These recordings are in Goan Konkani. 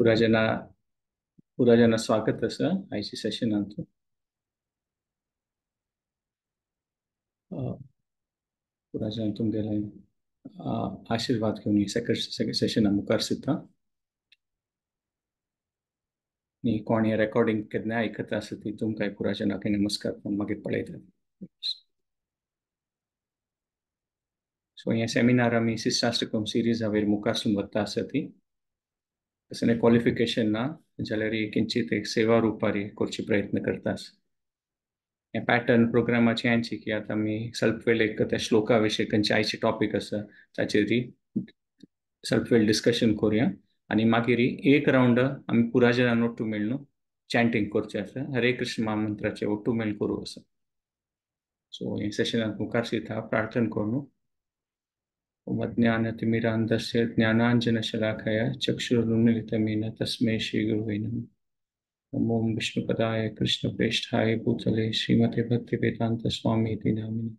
पुराजना पुराजना स्वागत आसा आयच्या सेशनांत. पुराजन तुमगेले आशीर्वाद घेवन सेकंड सेशना मुखार सुद्दां. न्ही कोण हें रेकॉर्डिंग केन्ना आयकता आसत ती तुमकां पुराजनाक नमस्कार मागीर पळयतात. सो हें सेमिनार आमी शिष्टाष्टकम सिरीजा वयर मुखारसून वता आसा ती तशें क्वॉलिफिकेशन ना जाल्यार किंचित एक सेवा रुपारी करचे प्रयत्न करता आसा. हें पॅटर्न प्रोग्रामाचे हेंची की आतां आमी सेल्फ वेल एक त्या श्लोका विशय खंयचे आयचे टॉपीक आसा ताचेर सेल्फ वेल डिस्कशन करुया आनी मागीर एक रावंड आमी पुराजनान ಒಟ್ಟು मेळ्ळू चॅन्टिंग करचें आसा, हरे कृष्ण महामंत्राचें ಒಟ್ಟು मेळ करूं आसा. सो हें सेशनाक मुखार सीता प्रार्थना करून. ओम अज्ञानतिमिरान्धस्य ज्ञानाञ्जनशलाकया चक्षुरुन्मीलितं तस्मै श्रीगुरुवे नमः. नमो विष्णुपदाय कृष्णप्रेष्ठाय भूतले श्रीमते भक्तिवेदान्त स्वामी नामिने.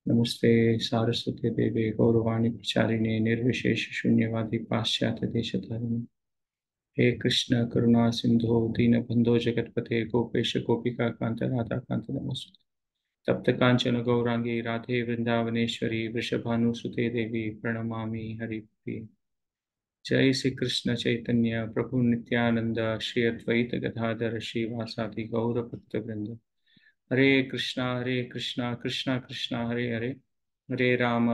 नमस्ते सारस्वती देवे गौरवाणी प्रचारिणे निर्विशेष शून्यवादी पाश्चात्य देशधारिणे. हे कृष्ण करुणा सिंधो दीनबंधो जगत्पते गोपेश गोपिका कांत राधा कांत नमस्ते. तप्त कांचन गौरांगी राधे वृंदावनेश्वरी वृषभानुसुते देवी प्रणमामि हरिप्रिये. जय श्री कृष्ण चैतन्य प्रभु नित्यानंद श्री अद्वैत गदाधर श्रीवासादि गौर भक्त वृंद. हरे कृष्णा कृष्णा कृष्णा हरे हरे, हरे राम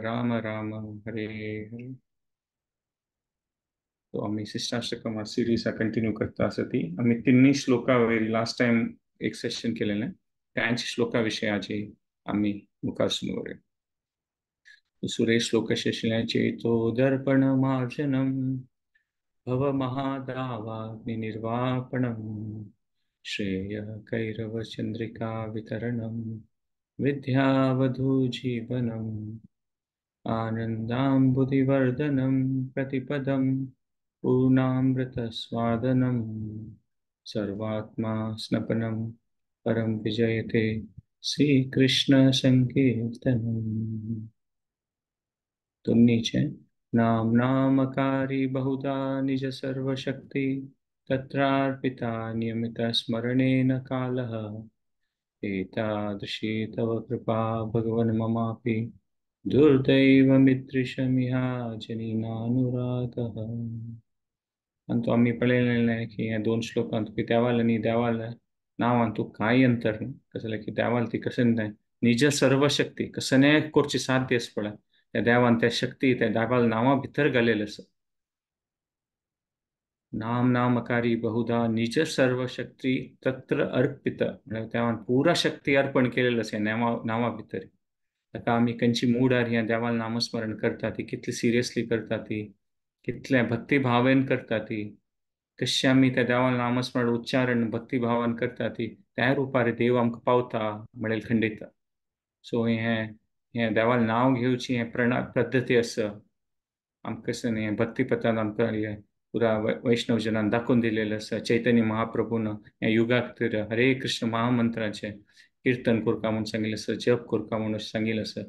राम राम हरे हरे. तो आम्ही शिष्टाष्टकम सिरीज कंटिन्यू करता आसा ती आम्ही तिन्ही श्लोका वयर लास्ट टाइम एक सेशन केलेलें त्यांच्या श्लोका विशयाची आम्ही मुखार सुरू. सुरे श्लोक चेतो दर्पण मार्जनम भव महादावाग्नि निर्वापणम श्रेय कैरव चंद्रिका वितरणम विद्यावधू जीवनम आनंदाम्बुधिवर्धनम प्रतिपदम पूर्णामृत स्वादनम सर्वात्मा स्नपनम परम विजयते श्री कृष्ण संकीर्तनम. दोन्हीचे नाम नामकारी बहुधा निज सर्वशक्ती तत्रार्पिता नियमित स्मरणेन कालः एतादृशी तव कृपा भगवन् ममापि दुर्दैवमिदृशमिहा जनिनानुरागः. आणि तो आम्ही पळयलें की ह्या दोन श्लोकांत की देवाल आनी देवाल नांवान तूं कांय अंतर ना, कसलें की देवाल ती कशें न्हय निज सर्वशक्ती कसं न्हय करची साध्य आसा पळय त्या देवान त्या शक्ती त्या देवाल नांवा भितर घालेलें आसा. नाम नामकारी बहुधा निज सर्वशक्ती तत्र अर्पित म्हळ्यार देवान पुरा शक्ती अर्पण केलेलं आसा नांवा नांवा भितर. ताका आमी खंयची मुडार ह्या देवाल नामस्मरण करता ती कितली सिरियसली करता ती कितल्या भक्तिभावेन करता ती कशें आमी त्या देवाल नामस्मरण उच्चारण भक्तिभावान करता ती त्या रुपार देव आमकां पावता म्हणेल खंडित. सो हें हें देवाल नांव घेवची हें प्रणा पद्दती आसा आमकां कशें न्ही भक्तिपथान आमकां हें पुरा वैष्णव जनान दाखोवन दिलेलें आसा. चैतन्य महाप्रभून ह्या युगा खातीर हरे कृष्ण महामंत्राचें किर्तन करता म्हूण सांगिल्लें आसा, जप करता म्हूण सांगिल्लें आसा.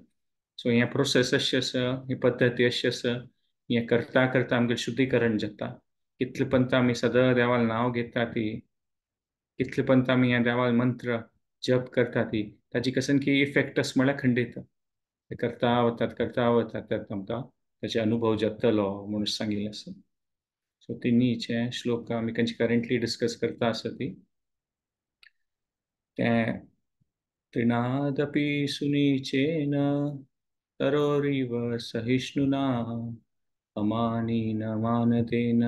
सो हें प्रोसेस अशें आसा, ही पद्दती अशी आसा, हें करता करता आमगेलें शुद्धीकरण जाता. कितले पंत आमी सदां देवाल नांव घेता ती कितले पंत आमी ह्या देवाल मंत्र जप करता ती ताजी कसन की इफेक्ट आसा म्हळ्यार खंडीत ते करता वतात त्यात आमकां ताचे अनुभव जातलो म्हणून सांगिल्लें आसा. सो तिन्हीचे श्लोक आमी खंयचे करंटली डिस्कस करता आसा ती तें त्रिनादपि सुनीचेन तरोरिव सहिष्णुना अमानीन मानदेन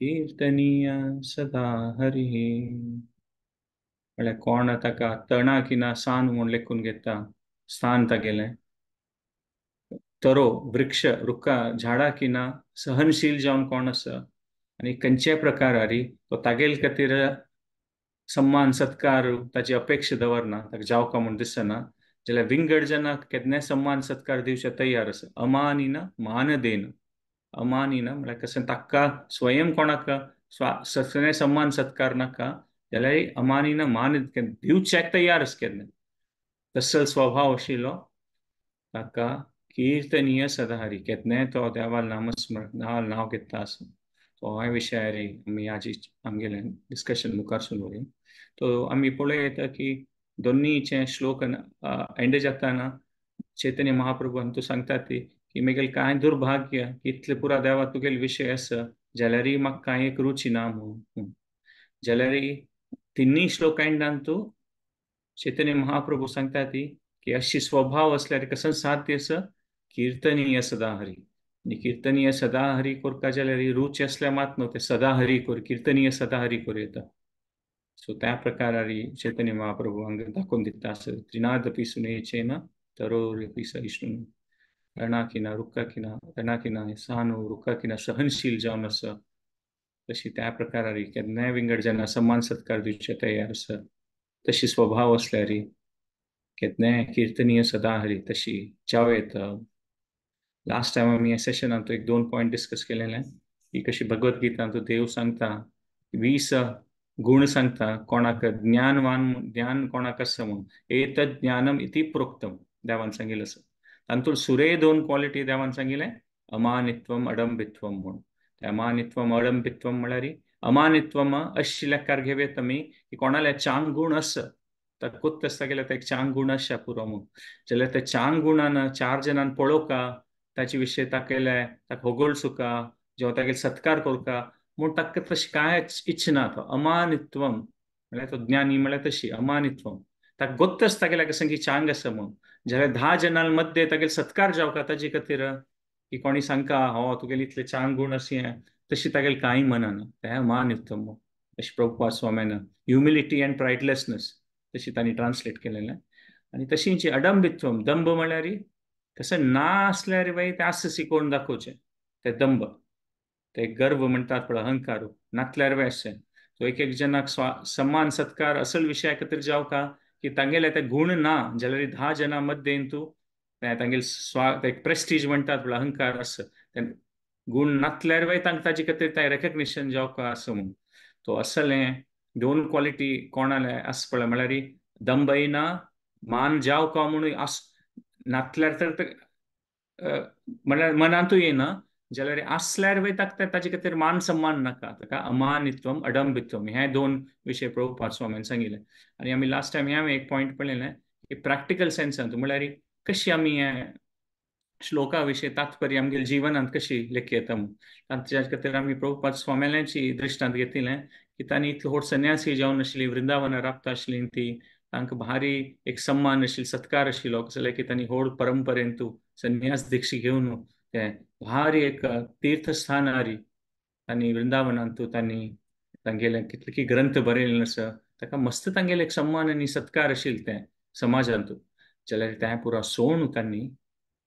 कीर्तनीय सदा हरिः. म्हळ्यार कोण ताका तणा किना सान म्हूण लेखून घेता स्थान तागेलें तरो वृक्ष रुखा झाडां किना सहनशील जावन कोण आसा आनी खंयच्याय प्रकारारी तो तागेल खातीर सम्मान सत्कार ताची अपेक्षा दवरना ताका जावका म्हूण दिसना जाल्यार विंगड जनाक केन्नाय सम्मान सत्कार दिवचे तयार आसा. अमानीन मानदेन अमानीन म्हळ्यार कशें ताका स्वयं कोणाक सगळें सम्मान सत्कार नाका जाल्यार अमानीन मान दिवच्याक तयार आसा केन्ना तसल स्वभाव आशिल्लो ताका कीर्तनीय सदाहरी केन्नाय तो देवाल नामस्मरण नांव घेता आसा. तो ह्या विशयार आमी आजी आमगेलें डिस्कशन मुखार सुरू. तो आमी पळोवं येता की दोन्हीचे श्लोक एंड जाताना चैतन्य महाप्रभू तूं सांगता ती की मेगेल कांय दुर्भाग्य की इतले पुरा देवा तुगेले विशय आसा जाल्यारय म्हाका कांय एक रुची ना म्हणून. जाल्यारय तिन्ही श्लोक एंडान तूं चैतन्य महाप्रभू सांगता ती की अशी स्वभाव असल्यार कसं साध्य आसा कीर्तनीय सदा हरी. आनी कीर्तनीय सदा हरी करता जाल्यार रुची असल्यार मात न्हू, ते सदा हरी कर, कीर्तनीय सदा हरी कर येता. सो त्या प्रकारारी चैतन्य महाप्रभू हांगा दाखोवन दिता आसा त्रिनादपी सुनेचेन तरोरपी सहिष्णु रणाकिना रुक्काकिना रणाकिना सहानू रुक्काकिना सहनशील जावन आसा. तशी त्या प्रकारारी केन्नाय विंगड जेन्ना सन्मान सत्कार दिवचे तयार आसा तशी स्वभाव असल्यारी केन्नाय कीर्तनीय सदा हरी तशी जावं येता. लास्ट टायम आमी ह्या सेशनांत एक दोन पॉयंट डिस्कस केलेले की कशी भगवद्गीतांत देव सांगता 20 गुण सांगता कोणाक ज्ञानवान ज्ञान कोणाक आसा म्हणून एतद् ज्ञानम इति प्रोक्तम देवान सांगिल्लें आसा. तातूंत सुरे दोन क्वॉलिटी देवान सांगिल्लें अमानित्वम अडंबित्वम म्हणून. त्या अमानित्वम अडंबित्वम म्हळ्यार अमानित्वम अशी लेखार घेवया आमी की कोणाले चांग गुण आसा तर कोत्त आसता गेल्यार एक चांग गुण आसा पुरो म्हणून. जाल्यार त्या चांग गुणान चार जाणान पळोवका ताचे विशय ताकयले ताका होगोळसुका जेव्हा तागेले सत्कार करका म्हूण ताका तशी कांयच इच्छा ना. तो अमानित्वम म्हळ्यार तो ज्ञानी म्हळ्यार तशी अमानित्वम ताका गोत्त आसता गेल्यार कसं की चांग आसा म्हणून. जाल्यार 10 जाणां मध्ये तागेले सत्कार जावका ताजे खातीर की कोणी सांगका हो तुगेले इतले चांग गुण अशें तशी तागेले कांय मनाना तें अमानित्वम. अशें प्रभुपाद स्वाम्यान ह्युमिलिटी अँड प्रायडलेसनेस तशी तांणी ट्रान्सलेट केलेलें. आनी तशींच अडंबित्वम दंभ म्हळ्यार कसं ना असल्यार बाई तें आसा शिकोवन दाखोवचें ते दंभ ते गर्व म्हणटात पळय अहंकार नातल्यार बाय अशें. सो एक एक जनाक सन्मान सत्कार असल विशया खातीर जावका की तांगेले ते गुण ना जाल्यार 10 जाणां मध्ये तूं तांगेले एक प्रेस्टीज म्हणटात पळय अहंकार आसा ते गुण नातल्यार बाय तांकां ताजे खातीर तें रेकग्निशन जावका आसा म्हणून. तो असलें दोन क्वॉलिटी कोणाले आसा पळय म्हळ्यार दंभय ना मान जावका म्हणून आस नातल्यार तर म्हळ्यार मनांतूय येना जाल्यार आसल्यार वय ताका ताजे खातीर मान सन्मान नाका ताका अमानित्वम अडंबित्वम हे दोन विशय प्रभुपाद स्वाम्यान सांगिल्लें. आनी आमी लास्ट टायम हें एक पॉयंट पळयलें की प्रॅक्टिकल सेन्सान म्हळ्यार कशी आमी हे श्लोका विशय तात्पर्य आमगेले जिवनांत कशी लेखी येता म्हूण. ताच्या खातीर आमी प्रभुपाद स्वाम्याची दृश्टांत घेतिल्लें की तांणी इतली व्हड संन्यासी जावन आशिल्ली वृंदावना राबता आशिल्ली ती तांकां भारी एक सन्मान आशिल्लो सत्कार आशिल्लो कसले की तांणी व्हड परंपरेन तूं संन्यास दीक्षा घेवन ते भारी एक तीर्थस्थानारी तांणी वृंदावनांत तांणी तांगेले कितले की ग्रंथ बरयल्ले आसा ताका मस्त तांगेले एक सन्मान आनी सत्कार आशिल्ले तें समाजांत. जाल्यार तें पुरा सोण तांणी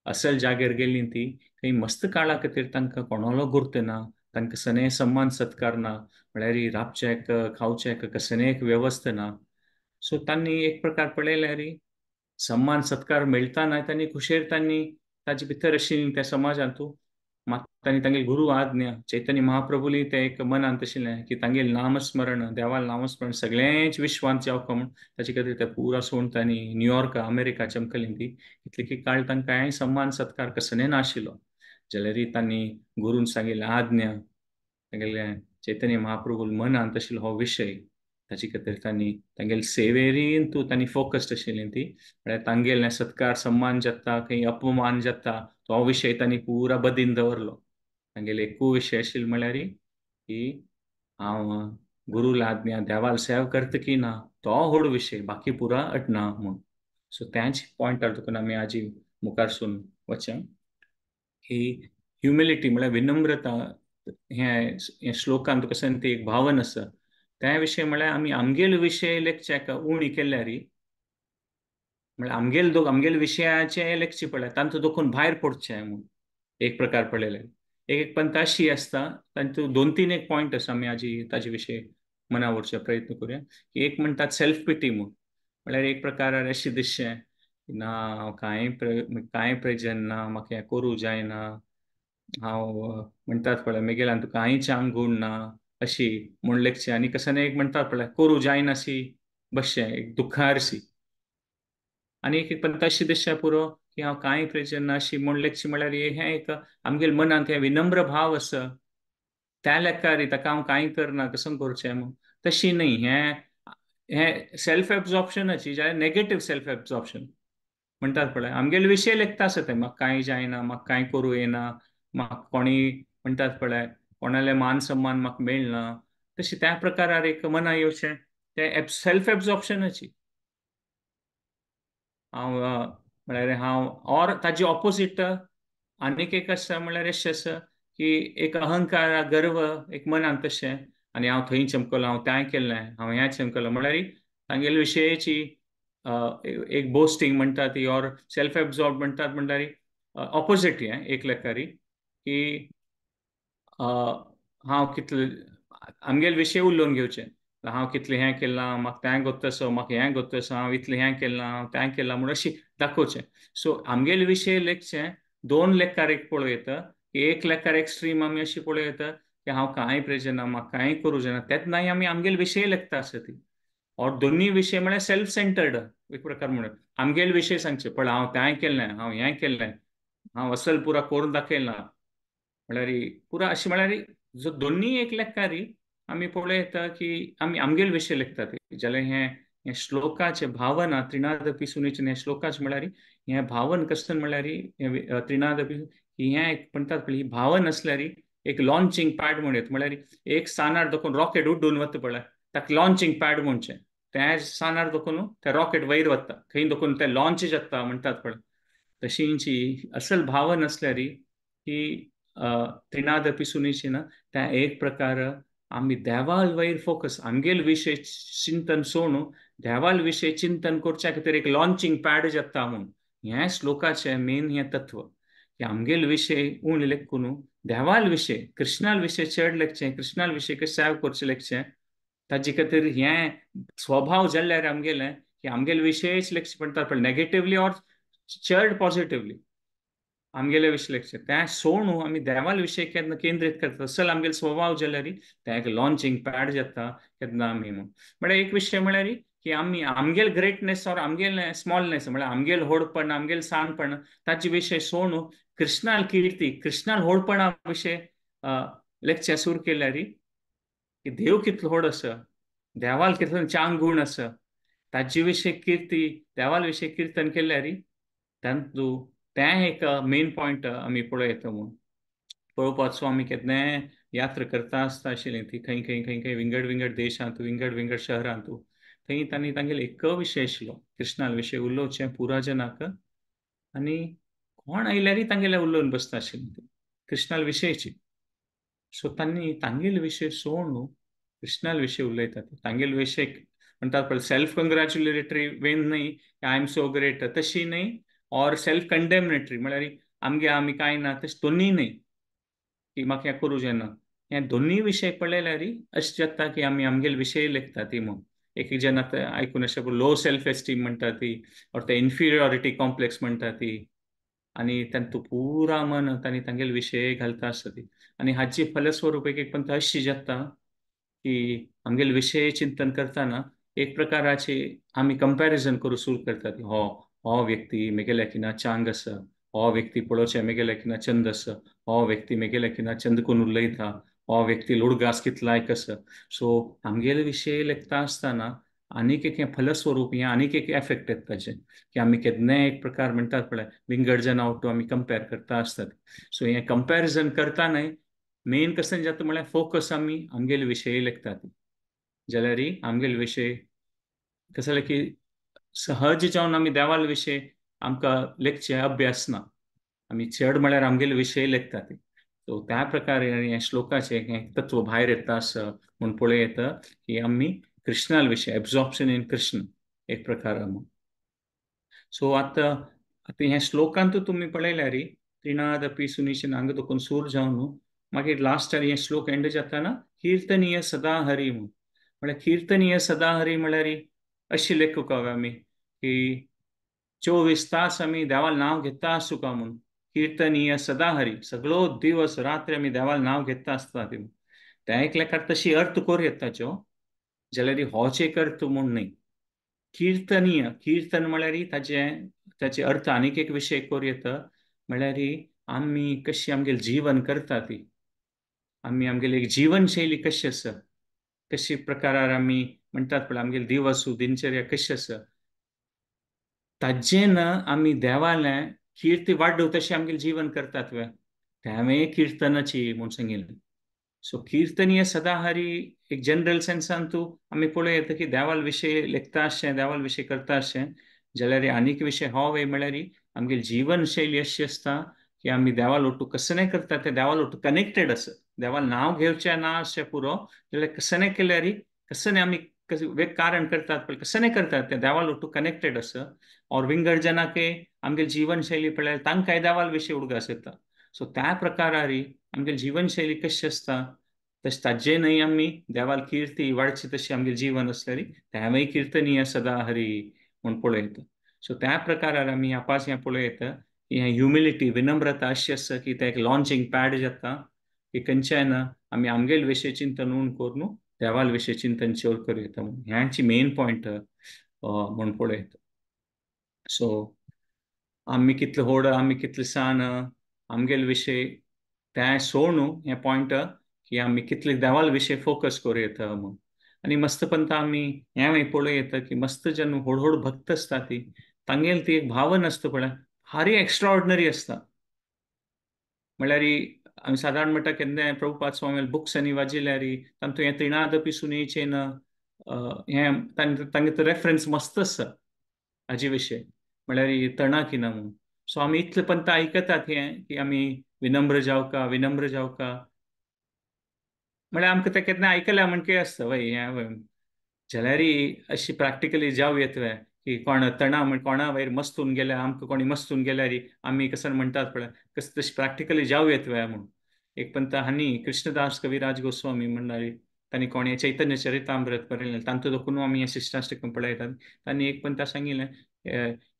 असल जाग्यार गेल्ली ती थंय मस्त काळा खातीर तांकां कोणालो गुर्त ना तांकां सने सन्मान सत्कार ना म्हळ्यार राबचेक खावचेक कसने एक वेवस्था ना. सो तांणी एक प्रकार पळयल्यार सन्मान सत्कार मेळटा ना तांणी खुशेर तांणी ताजे भितर आशिल्ली त्या समाजांत मात तांणी तांगेले गुरू आज्ञा चैतन्य महाप्रभुली ते एक मनांत आशिल्लें की तांगेले नामस्मरण देवाल नामस्मरण सगळेंच विश्वांत जावका म्हूण ताजे खातीर ते पुरा सोण तांणी न्यूयॉर्क अमेरिका चमकली ती इतले की काळ तांकां कांय सन्मान सत्कार कसने नाशिल्लो. जाल्यार तांणी गुरून सांगिल्लें आज्ञा तांगेले चैतन्य महाप्रभू मनांत आशिल्लो हो विशय ताजे खातीर तांणी तांगेले सेवेरीन तूं तांणी फोकस्ड आशिल्ली ती म्हळ्यार तांगेले सत्कार सन्मान जाता खंय अपमान जाता तो विशय तांणी पुरा बदीन दवरलो. तांगेले एकूय विशय आशिल्लो म्हळ्यार की हांव गुरूला आज्ञा देवाल सेवा करता की ना तो व्हड विशय बाकी पुरा अटना म्हूण. सो त्याच पॉयंटार तुका आमी आजी मुखारसून वचया की ह्युमिलिटी म्हळ्यार विनम्रता हें श्लोकान तुका ती एक भावन आसा त्या विशय म्हळ्यार आमी आमगेले विशय लेखचे उणी केल्यार म्हळ्यार आमगेले दोग आमगेले विशयाचे लेखचे पळय तांचो दोखून भायर पडचें म्हूण एक प्रकार पळयले. एक एक पंत अशी आसता तांचो 2-3 एक पॉयंट आसा आमी आजी ताजे विशय मना व्हरचे प्रयत्न करुया. की एक म्हणटात सेल्फ पिटी म्हूण म्हळ्यार एक प्रकार अशी दिसचें ना हांव कांय कांय प्रयोजन ना म्हाका हें करूं जायना हांव म्हणटात पळय म्हगेल्यान तुका कांय चांग गुण ना अशी म्हूण लेखचें. आनी कसं एक म्हणटात पळय करूं जायना अशी बसचें एक दुखारशी. आनी एक एक पंत अशी दिसचें पुरो की हांव कांय प्रयोजन ना अशी म्हूण लेखची म्हळ्यार हें एक आमगेले मनांत हें विनम्र भाव आसा त्या लेखारी ताका हांव कांय करना कसं करचें म्हूण तशी न्ही. हें हें सेल्फ एब्जॉर्प्शनाची जाल्यार नेगेटीव सेल्फ एब्जॉर्प्शन म्हणटात पळय, आमगेले विशय लेखता आसा तें, म्हाका कांय जायना, म्हाका कांय करूं येना, म्हाका कोणी म्हणटात पळय कोणाले मान सन्मान म्हाका मेळना, तशी त्या प्रकारार एक मना येवचें तें सेल्फ एब्जॉर्प्शनाची. हांव म्हळ्यार हांव ऑर ताजी ऑपोजीट आनीक एक आसा म्हळ्यार अशें आसा की एक अहंकार गर्व एक मनान तशें, आनी हांव थंय चमकलो, हांव तें केल्लें, हांव हें चमकलो, म्हळ्यार तांगेले विशयाची एक बोस्टींग म्हणटा ती ऑर सेल्फ एब्जॉर्ब म्हणटात, म्हणल्यार ऑपोजीट हें एक लेखारी की हांव कितले आमगेले विशय उलोवन घेवचें, हांव कितलें हें केलां, म्हाका तें गोत्तसो, म्हाका हें गोत्तसो, हांव इतलें हें केलां, हांव तें केलां म्हूण अशी दाखोवचें. सो आमगेले विशय लेखचें दोन लेखार एक पळोवं येता, एक लेखार एक्स्ट्रीम आमी अशी पळोवं येता की हांव कांय प्रेजन ना, म्हाका कांय करूं जायना, तेन्नाय आमी आमगेले विशय लेखता आसा ती. और दोन्ही विशय म्हळ्यार सेल्फ सेंटर्ड एक प्रकार म्हणून आमगेले विशय सांगचे, पळय हांव तें केल्लें, हांव हें केल्लें, हांव असल पुरा करून दाखयलां, म्हळ्यार पुरा अशें म्हळ्यार जो दोन्ही एक लेखारी आमी पळयता की आमी आमगेले विशय लेखतात. जाल्यार हें हें श्लोकाचें भावना त्रिनादपी सुनीचें हें श्लोकाचें म्हळ्यार हें भावन कशें म्हळ्यार त्रिनादपी हें एक म्हणटात पळय ही भावन आसल्यार एक लॉन्चिंग पॅड म्हण येता, म्हळ्यार एक सानार दखून रॉकेट उड्डून वता पळय ताका लॉन्चिंग पॅड म्हणचें, त्या सानार दखून तें रॉकेट वयर वता थंय दखून तें लॉन्च जाता म्हणटात पळय, तशींची असल भावन आसल्यार ही त्रिनादपी सुनीची ना त्या एक प्रकार आमी देवाल वयर फोकस आमगेल विशय चिंतन सोडून देवाल विशय चिंतन करच्या खातीर एक लॉन्चिंग पॅड जाता म्हूण हें श्लोकाचें मेन हें तत्व की आमगेल विशय उण लेखून देवाल विशय कृष्णाल विशय चड लेखचें, कृष्णाल विशय सेव करचें लेखचें, ताजे खातीर हें स्वभाव जाल्यार आमगेलें की आमगेले विशयच लेखचें म्हणटात पण नेगेटिवली ऑर चड पॉझिटिवली आमगेले विशय लेखचें, तें सोडून आमी देवाल विशय केन्ना केंद्रीत करता असल आमगेले स्वभाव जाल्यार तें एक लॉन्चिंग पॅड जाता केन्ना आमी म्हूण. म्हळ्यार एक विशय म्हळ्यार की आमी आमगेल ग्रेटनेस ऑर आमगेलें स्मॉलनेस म्हळ्यार आमगेल होडपण आमगेल सानपण ताचे विशय सोडून कृष्णाल किर्ती कृष्णाल होडपणा विशय लेखचें सुरू केल्यार की देव कितलो होड आसा, देवाल कितलो चांग गूण आसा, ताजे विशय किर्ती देवाल विशय किर्तन केल्यार तातूंत तें एक मेन पॉयंट आमी पळयता म्हूण. पळोवपाचो आमी केन्नाय यात्रा करता आसता आशिल्ली ती खंय खंय खंय खंय विंगड विंगड देशांत विंगड विंगड शहरांत थंय तांणी तांगेले एक विशय आशिल्लो कृष्णाल विशय उलोवचें पुरा जनाक, आनी कोण आयल्यारय तांगेले उलोवन बसता आशिल्लें कृष्णाल विशयची. सो तांणी तांगेले विशय सोडून कृष्णाल विशय उलयतात, तांगेले विशय म्हणटात पळय सेल्फ कंग्रेच्युलेटरी वेन न्हय I am so great तशी न्हय, ऑर सेल्फ कंडेमनेटरी म्हळ्यार आमगे आमी कांय ना तशें दोन्ही न्हय की म्हाका हें करूं जायना, हें दोन्ही विशय पळयल्यार अशें जाता की आमी आमगेले विशय लेखता ती म्हूण. एक एक जन आतां आयकून अशें लो सेल्फ एस्टीम म्हणटा ती ऑर ते इन्फिरियॉरिटी कॉम्प्लेक्स म्हणटा ती, आनी तांतू पुरा मन तांणी तांगेले विशय घालता आसता ती, आनी हाची फलस्वरूप एक एक पंथ अशी जाता की आमगेले विशय चिंतन करतना एक प्रकाराची आमी कंपॅरिजन करूं सुरू करता ती, हो हो व्यक्ती मेगेल्या किना चांग आसा, हो व्यक्ती पळोवचें मेगेल्या किना चंद आसा, हो व्यक्ती मेगेल्या किना चंद कोण उलयता, हो व्यक्ती लोडगास कितलो लायक आसा. सो आमगेले विशय लेखता आसतना आनीक एक हें फलस्वरूप हें आनीक एक एफेक्ट येता ताचें की आमी केन्नाय एक प्रकार म्हणटात पळय विंगड जनां आवटू आमी कंपेर करता आसतात. सो हें कंपेरिजन करता न्हय मेन कशें जाता म्हळ्यार फोकस आमी आमगेले विशय लेखतात, जाल्यार आमगेले विशय कशें जालें की सहज जावन आमी देवाल विशय आमकां लेखचे अभ्यास ना, आमी चड म्हळ्यार आमगेले विशय लेखतात. सो त्या प्रकारे हें श्लोकाचें हें तत्व भायर येता आसा म्हूण पळोवं येता की आमी कृष्णाल विशय एब्जॉर्प्शन इन कृष्ण एक प्रकार म्हूण. सो आतां आतां ह्या श्लोकांत तुमी पळयल्यार त्रिनादपी सुनिशन हांगा देखून सूर जावन मागीर लास्टार हें श्लोक एंड जाताना कीर्तनीय सदा हरी म्हूण, म्हळ्यार कीर्तनीय सदा हरी म्हळ्यार अशी लेखूंक आमी की 24 तास आमी देवाल नांव घेता आसूं का म्हूण, कीर्तनीय सदा हरी सगळो दिवस रात्री आमी देवाल नांव घेता आसता ती, त्या एक लेखार तशी अर्थ करूं येता ताचो, जाल्यार होच एक अर्थ म्हूण न्हय. कीर्तनीय कीर्तन म्हळ्यार ताचे ताचे अर्थ आनीक एक विशय करूं येता, म्हळ्यार आमी कशी आमगेलें जीवन करता ती आमी आमगेली एक जीवनशैली कशी आसा, कशी प्रकारार आमी म्हणटात पळय आमगेले दिवस दिनचर्या कशी आसा, ताजेन आमी देवालें कीर्ती वाडोव तशें आमगेलें जीवन करतात वे, तेंवें किर्तनाची म्हूण सांगिल्लें. सो किर्तनीय सदाहरी एक जनरल सेन्सान तूं आमी पळोवं येता की देवाल विशय लेखता अशें, देवाल विशय करता अशें, जाल्यार आनीक विशय हो वे म्हळ्यार आमगेली जीवनशैली अशी आसता की आमी देवाल ओटू कसं करता ते देवाल ओटू कनेक्टेड आसा. देवाल नांव घेवचें ना अशें पुरो, जाल्यार कसं केल्यार कसं आमी कारण करतात पळय कसं करतात ते देवाल ओटू कनेक्टेड आसा. और विंगड जनाके आमगेली जीवनशैली पळयल्यार तांकांय देवाल विशय उडगास येता. सो त्या प्रकारारी आमगेली जीवनशैली कशी आसता तशें ताजे न्हय आमी देवाल कीर्ती वाडची तशी आमगेलें जीवन आसल्यार तेंवूय किर्तनीय सदा हरी म्हूण पळयता. सो त्या प्रकारार आमी आपास हें पळयता की हें ह्युमिलिटी विनम्रता अशी आसा की तें एक लॉन्चिंग पॅड जाता की खंयच्याय ना आमी आमगेले विशय चिंतन उण करून देवाल विशय चिंतन चड करूं येता म्हूण ह्यांची मेन पॉयंट म्हूण पळयता. सो आमी कितले व्हड आमी कितले सान आमगेले विशय तें सोडून हें पॉयंट की आमी कितले देवाल विशय फोकस करूं येता म्हूण. आनी मस्तपंत आमी हें पळोवं येता की मस्त जन व्हड व्हड भक्त आसता ती तांगेली ती एक भावना आसता पळय भारी एक्स्ट्राऑर्डिनरी आसता. म्हळ्यार आमी सादारण म्हणटा केन्नाय प्रभुपाद स्वामी बुक्स आनी वाजिल्यार तांतूं हें त्रिणादपी सुनेचेन हें तांगे तो रेफरन्स मस्त आसा हाजे विशय म्हळ्यार तणा किना म्हूण. सो आमी इतले पंत आयकतात हें की आमी विनम्र जावका विनम्र जावका म्हळ्यार आमकां तें केन्ना आयकल्या म्हणके आसता वय हें, जाल्यार अशी प्रॅक्टिकली जावं येत वे की कोण तणा म्हण कोणा वयर मस्तून गेल्या आमकां कोणी मस्तून गेल्यार आमी कसं म्हणटात पळय कस तशी प्रॅक्टिकली जावं येत वे म्हूण. एक पंत हांणी कृष्णदास कविराज गोस्वामी म्हणणारी तांणी कोणी चैतन्य चरितामृत बरयलें तांतूं देखून आमी हें शिश्टाष्टकम पळयतात. तांणी एक पंत सांगिल्लें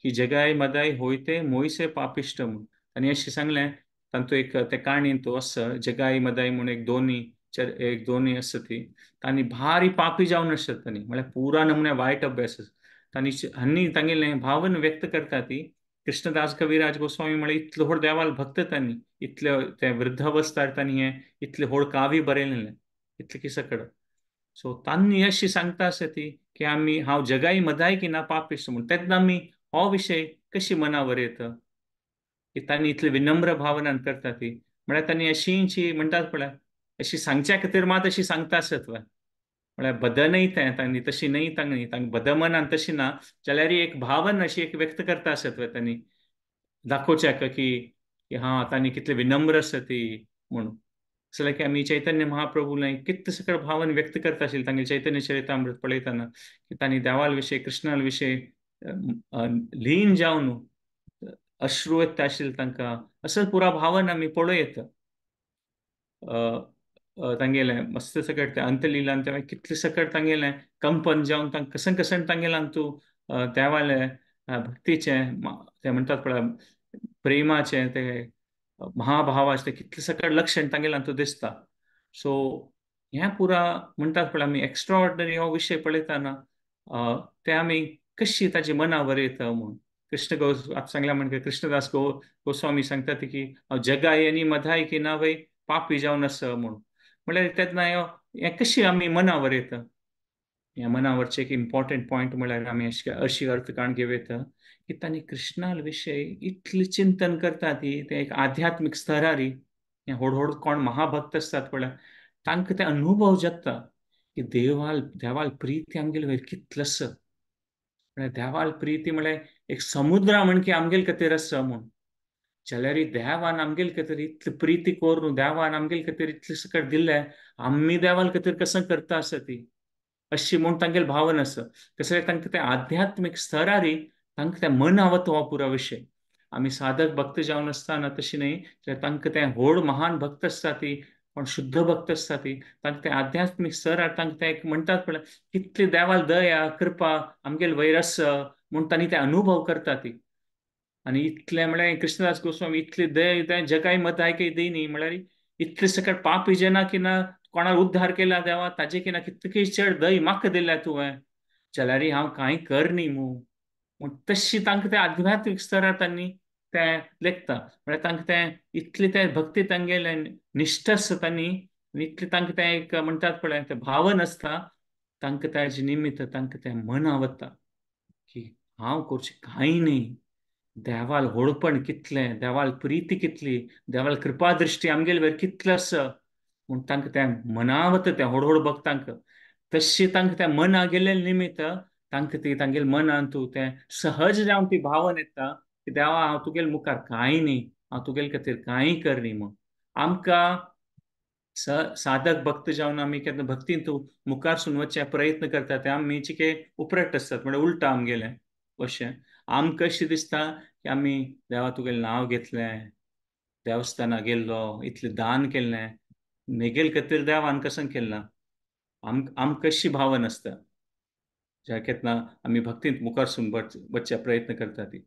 की जगाय मदाय होयते मोयसे पापिश्ट म्हूण. तांणी अशें सांगलें तांतूं एक ते काणयेन तो आसा जगाय मदाय म्हूण एक दोनी एक दोनी आसा ती तांणी भारी पापी जावन आसत तांणी म्हळ्यार पुरा नमुने वायट अभ्यास तांणी हांणी तांगेलें भावन व्यक्त करता ती. कृष्णदास कविराज गोस्वामी म्हळ्यार इतलो व्हड देवाल भक्त तांणी इतले ते वृद्धावस्थार तांणी हें इतलें व्हड काव्य बरयलें इतलें किसकड. सो तांणी अशी सांगता आसा ती की आमी हांव जगाय मदाय की ना पापिश्ट म्हूण. तेन्ना आमी हो विशय कशी मनावर येता की तांणी इतले विनम्र भावनान करता ती म्हळ्यार तांणी अशींची म्हणटात पळय अशी सांगच्या खातीर मात अशी सांगता आसत वा म्हळ्यार बदनय तें तांणी तशी न्हय तांणी तांकां बदमनान तशी ना जाल्यार एक भावन अशी एक व्यक्त करता आसत वा तांणी दाखोवच्याक की हा तांणी कितले विनम्र आसा ती म्हणून. जाल्यार की आमी चैतन्य महाप्रभू कितले सकळ भावन व्यक्त करता आशिल्ले तांगेले चैतन्य चरितामृत पळयतना की तांणी देवाल विशय कृष्णाल विशय लीन जावन अश्रू येता आशिल्ले तांकां असो पुरा भावन आमी पळोवं येता. तांगेलें मस्त सकट तें अंतलिलान तें कितलें सकट तांगेलें कंपन जावन तांकां कसन कसन तांगेलें तूं देवालें भक्तीचें तें म्हणटात पळय प्रेमाचें तें महाभावाचें तें कितलें सकट लक्षण तांगेलें तूं दिसता. सो हें पुरा म्हणटात पळय आमी एक्स्ट्राऑर्डिनरी हो विशय पळयतना तें आमी कशी ताजे मनावर येता म्हूण. कृष्ण गो आतां सांगल्या म्हणजे कृष्णदास गोस्वामी सांगता ती की हांव जगाय आनी मधाय की ना वय पापी जावन आसा म्हूण. म्हळ्यार तेन्ना हें कशी आमी मनावर येता. ह्या मनावरचें एक इम्पॉर्टंट पॉयंट म्हळ्यार आमी अशी अर्थकाण घेवं येता की तांणी कृष्णाल विशय इतलें चिंतन करता ती तें एक आध्यात्मीक स्तरारी हें व्हड व्हड कोण महाभक्त आसतात पळय तांकां ते अनुभव जाता की देवाल देवाल प्रिती आमगेले वयर कितलो आसा. म्हळ्यार देवाल प्रिती म्हळ्यार एक समुद्रा म्हण की आमगेले खातीर आसा म्हूण. जाल्यार देवान आमगेले खातीर इतली प्रिती करून देवान आमगेले खातीर इतलें सकट दिलें आमी देवाल खातीर कसं करता आसा ती अशी म्हूण तांगेले भावन आसा. तशें तांकां तें आध्यात्मीक स्तरारी तांकां तें मनावत हो पुरा विशय. आमी साधक भक्त जावन आसतना तशी न्हय जाल्यार तांकां तें व्हड महान भक्त आसता ती कोण शुद्ध भक्त आसता ती तांकां तें आध्यात्मीक स्तरार तांकां तें एक म्हणटात पळय कितली देवाल दया कृपा आमगेले वयर आसा म्हूण तांणी ते अनुभव करता ती. आनी इतलें म्हळ्यार कृष्णदास गोस्वामी इतली दय तें जगाय मदाय काही दी न्ही म्हळ्यार इतले सकट पापी जना की ना कोणाक उद्धार केला देवा ताजे की ना कितकी चड दय म्हाका दिल्या तुवें जाल्यार हांव कांय कर न्ही मू म्हूण तशी तांकां तें आध्यात्मीक स्तरार तांणी तें लेखता. म्हळ्यार तांकां तें इतलें तें भक्ती तांगेलें निश्ठ आसा तांणी आनी इतलें तांकां तें एक म्हणटात पळय तें भावन आसता, तांकां ताजे निमित्त तांकां तें मना वता की हांव करचें कांय न्ही, देवाल व्हडपण कितलें, देवाल प्रिती कितली, देवाल कृपा दृश्टी आमगेले वयर कितलें आसा म्हूण तांकां तें मना वता तें व्हड व्हड भक्तांक. तशें तांकां तें मना गेल्ले निमित्त तांकां ती तांगेले मनान तूं तें सहज जावन ती भावन येता की देवा हांव तुगेले मुखार कांय न्ही, हांव तुगेले खातीर कांय करनी म्हूण. आमकां साधक भक्त जावन आमी केन्ना भक्तीन तूं मुखार सून वचचे प्रयत्न करता ते आमी चिके उपरट आसतात, म्हणल्यार उल्टा आमगेलें अशें आमकां कशें दिसता की आमी देवा तुगेलें नांव घेतलें, देवस्थाना गेल्लो, इतलें दान केल्लें, मेगेल खातीर देवान कसं केलें, आमकां कशी भावन आसता ज्या केन्ना आमी भक्तींत मुखार सून वचचे प्रयत्न करता ती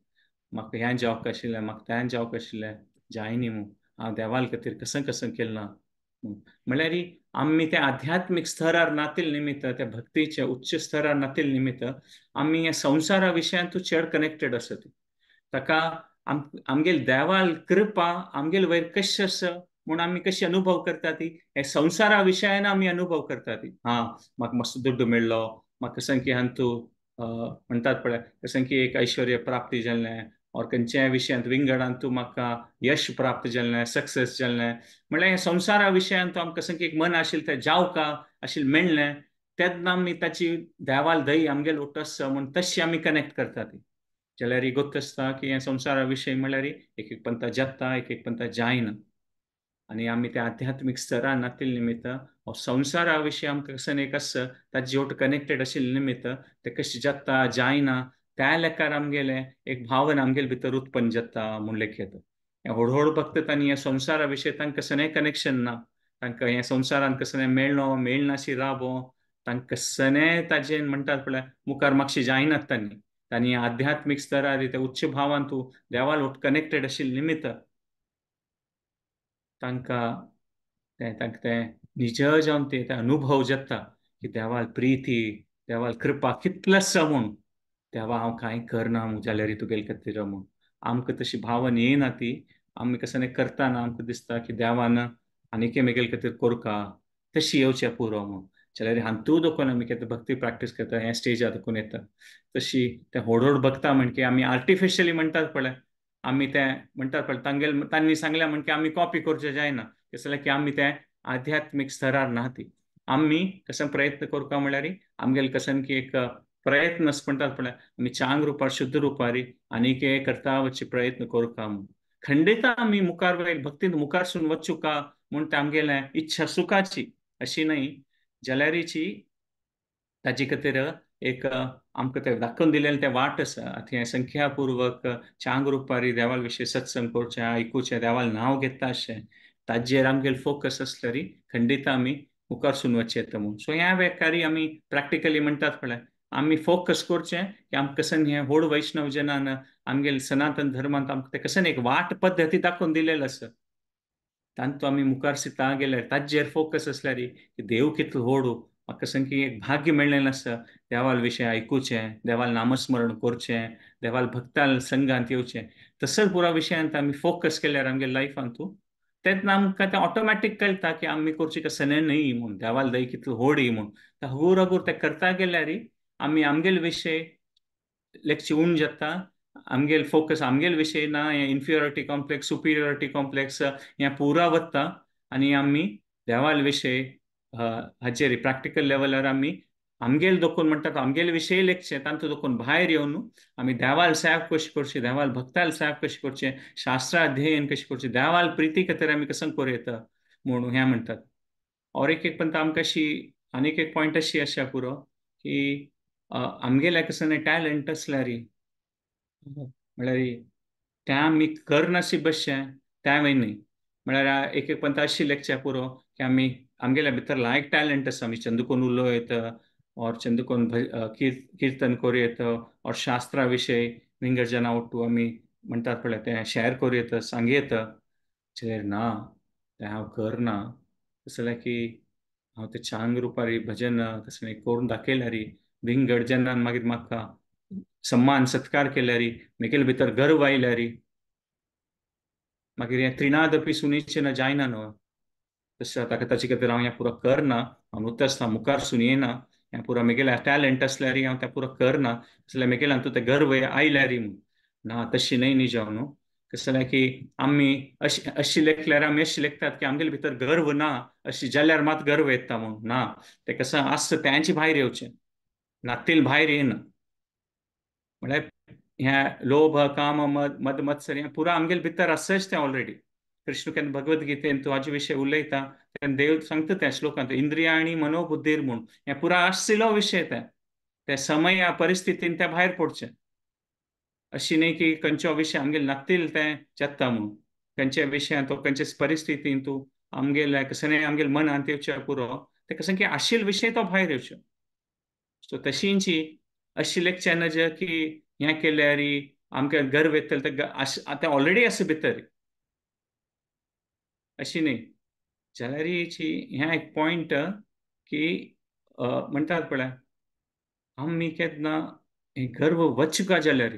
म्हाका ह्यान जावंक आशिल्लें, म्हाका त्यान जावंक आशिल्लें, जायनी म्हूण हांव देवाल खातीर कसं कसं केलें ना. म्हणल्यार आमी त्या आध्यात्मीक स्तरार नातील निमित्त, त्या भक्तीच्या उच्च स्तरार नातील निमित्त आमी ह्या संवसारा विशयांतूच चड कनेक्टेड आसत. ताका आमगेल देवाल कृपा आमगेल वयर कशें आसा म्हूण आमी कशी अनुभव करता ती हे संवसारा विशयान आमी अनुभव करता ती. हां म्हाका मस्त दुड्डू मेळ्ळो, म्हाका कसं की हांतू म्हणटात पळय कसं की एक ऐश्वर्य प्राप्ती जाल्लें और खंयच्याय विशयांत विंगडांत तूं म्हाका यश प्राप्त जाल्लें, सक्सेस जाल्लें, म्हणल्यार ह्या संवसारा विशयांत आमकां कसं की एक मन आशिल्लें तें जावका आशिल्लें मेळ्ळें तेन्ना आमी ताची देवाल दही आमगेल उठ आसा म्हूण तशी आमी कनेक्ट करता ती. जाल्यार गोत्त आसता की ह्या संवसारा विशय म्हणल्यार एक एक पंथा जाता, एक एक पंथा जायना आनी आमी त्या आध्यात्मीक स्तरान नातिल्ले निमित्त हो संवसारा विशय आमकां कसं एक आसा ताजे ओट कनेक्टेड आशिल्ले निमित्त तें कशें जाता जायना त्या लेखार आमगेले एक भावन आमगेले भितर उत्पन्न जाता म्हूण लेखयता. हें व्हड व्हड भक्त तांणी ह्या संवसारा विशय तांकां कसलें कनेक्शन ना, तांकां ह्या संवसारान कसलें मेळ्ळो मेळनाशी राबो तांकां कसलें ताजें म्हणटात पळय मुखार मातशें जायनात तांणी. तांणी आध्यात्मीक स्तरार त्या उच्च भावान तूं देवाल ओट कनेक्टेड आशिल्ले निमित्त तांकां तें तांकां तें निज जावन ते अनुभव जाता की देवाल प्रिती देवाल कृपा कितलें आसा म्हूण, देवा हांव कांय करना म्हूण जाल्यार तुगेले खातीर म्हूण. आमकां तशी भावन येना ती, आमी कसं करतना आमकां दिसता की देवान आनीक मेगेले खातीर कोरका तशी येवचें पुरो म्हूण. जाल्यार हांतू दोकोन आमी केन्ना भक्ती प्रॅक्टीस करता ह्या स्टेजार दोकोन येता तशी ते व्हड व्हड भक्ता म्हण की आमी आर्टिफिशियली म्हणटात पळय आमी ते म्हणटात पळय तांगेल तांणी सांगलें म्हण की आमी कॉपी करचें जायना, कसलें की आमी ते आध्यात्मीक स्तरार ना ती. आमी कसं प्रयत्न करता म्हणल्यार आमगेले कसं की एक प्रयत्न म्हणटात पळय आमी चांग रुपार शुद्ध रुपारी आनीक करता वचचे प्रयत्न करता म्हूण. खंडिता आमी मुखार वयर भक्तीन मुखार सून वचूका म्हूण ते आमगेलें इच्छा सुखाची अशी न्हय जाल्यारीची ताजे खातीर एक आमकां तें दाखोवन दिलेलें तें वाट आसा. आतां हें संख्यापुर्वक चांग रुपारी देवाल विशय सत्संग करचें आयकुचें देवाल नांव घेता अशें ताजेर आमगेले फोकस आसल्यार खंडिता आमी मुखार सून वचचें येता म्हूण. सो ह्या वेकारी आमी प्रॅक्टिकली म्हणटात पळय आमी फोकस करचें की आमकां कसन हें व्हड वैष्णव जनान आमगेले सनातन धर्मांत आमकां तें कसन एक वाट पद्दती दाखोवन दिलेलें आसा तांतू आमी मुखार सिता गेल्यार ताजेर फोकस आसल्यार की देव कितलो व्हड म्हाका कसन की एक भाग्य मेळ्ळेलें आसा देवाल विशय आयकुचें, देवाल नामस्मरण करचें, देवाल भक्ताल संघांत येवचें, तसोच पुरा विशयांत आमी फोकस केल्यार आमगे लायफांतू तेन्ना आमकां तें ऑटोमॅटीक कळटा की आमी करचें कसलें न्हय म्हूण, देवाल दही कितलो व्हड म्हूण. हगूर हगूर तें करता गेल्यार आमी आमगेले विशय लेगचे उण जाता, आमगेले फोकस आमगेले विशय ना, हें इन्फिरियोरिटी कॉम्प्लेक्स सुपिरियोरिटी कॉम्प्लेक्स हें पुरा वता आनी आमी देवाल विशय हाचेर प्रॅक्टिकल लेवलार आमी आमगेले दोकोन म्हणटात आमगेले विशय लेखचे तांतू दोकोन भायर येवन आमी देवाल सेव कशी करची, देवाल भक्ताल सेव कशी करचें, शास्त्राध्ययन कशें करचें, देवाल प्रिती खातीर आमी कसं करूं येता म्हणून हें म्हणटात. और एक एक पंत आमकां अशी आनीक एक पॉयंट अशी आसा पुरो की आमगेल्या कसं टॅलंट आसल्यार म्हळ्यार तें आमी करनाशी बसचें तें न्हय, म्हळ्यार एक एक पंत अशी लेखचें पुरो की आमी आमगेल्या भितर लायक टॅलंट आसा, आमी चंदकोन उलोवं येता और चंदकोन किर्तन करूं येता और शास्त्रा विशय विंगड जना ओट्टू आमी म्हणटात पळय तें शॅर करूं येता सांगू येता, जाल्यार ना तें हांव करना तसलें की हांव तें चांग रुपारी भजन तसलें करून दाखयल्यार विंगड जनान मागीर म्हाका सम्मान सत्कार केल्यार म्हगेले भितर गर्व आयल्यार मागीर हें त्रिनादपी सुनिचें जायना न्हू. तशें ताका ताचे खातीर हांव हें पुरो करना, हांव नुकतें मुखार सून येना, हें पुरो म्हगेलें टॅलंट आसल्यार हांव तें पुरो करना, जाल्यार म्हगेल्यान तूं तें गर्व आयल्यार म्हूण ना, तशी न्हय न्ही जावं न्हू. कशें जाल्यार की आमी अशी लेखल्यार आमी अशी लेखतात की आमगेले भितर गर्व ना, अशी जाल्यार मात गर्व येता म्हूण ना, तें कसं आसता तेंचे भायर येवचें नातील भायर येना. म्हळ्यार ह्या लोभ काम मद मद मत्सर हें पुरा आमगेले भितर आसच तें ऑलरेडी. कृष्ण केन्ना भगवद्गीतेन तूं हाजे विशय उलयता तेन्ना देव सांगता त्या श्लोकांत इंद्रिया आनी मनोबुद्धीर म्हूण हें पुरा आशिल्लो विशय तें, त्या समय परिस्थितीन तें भायर पडचें. अशी न्ही की खंयचो विशय आमगेले नातील तें जाता म्हूण, खंयच्या विशयान तो खंयचे परिस्थितीन तूं आमगेले कसं आमगेले मनांत येवचें पुरो, तें कसं की आशिल्लो विशय तो भायर येवचो. सो तशींची अशी लेखचें नज की हें केल्यार आमकां गर्व येतलें, तें ऑलरेडी आसा भितर, अशी न्ही. जाल्यार हें एक पॉयंट की म्हणटात पळय आमी केन्ना हें गर्व वचका जाल्यार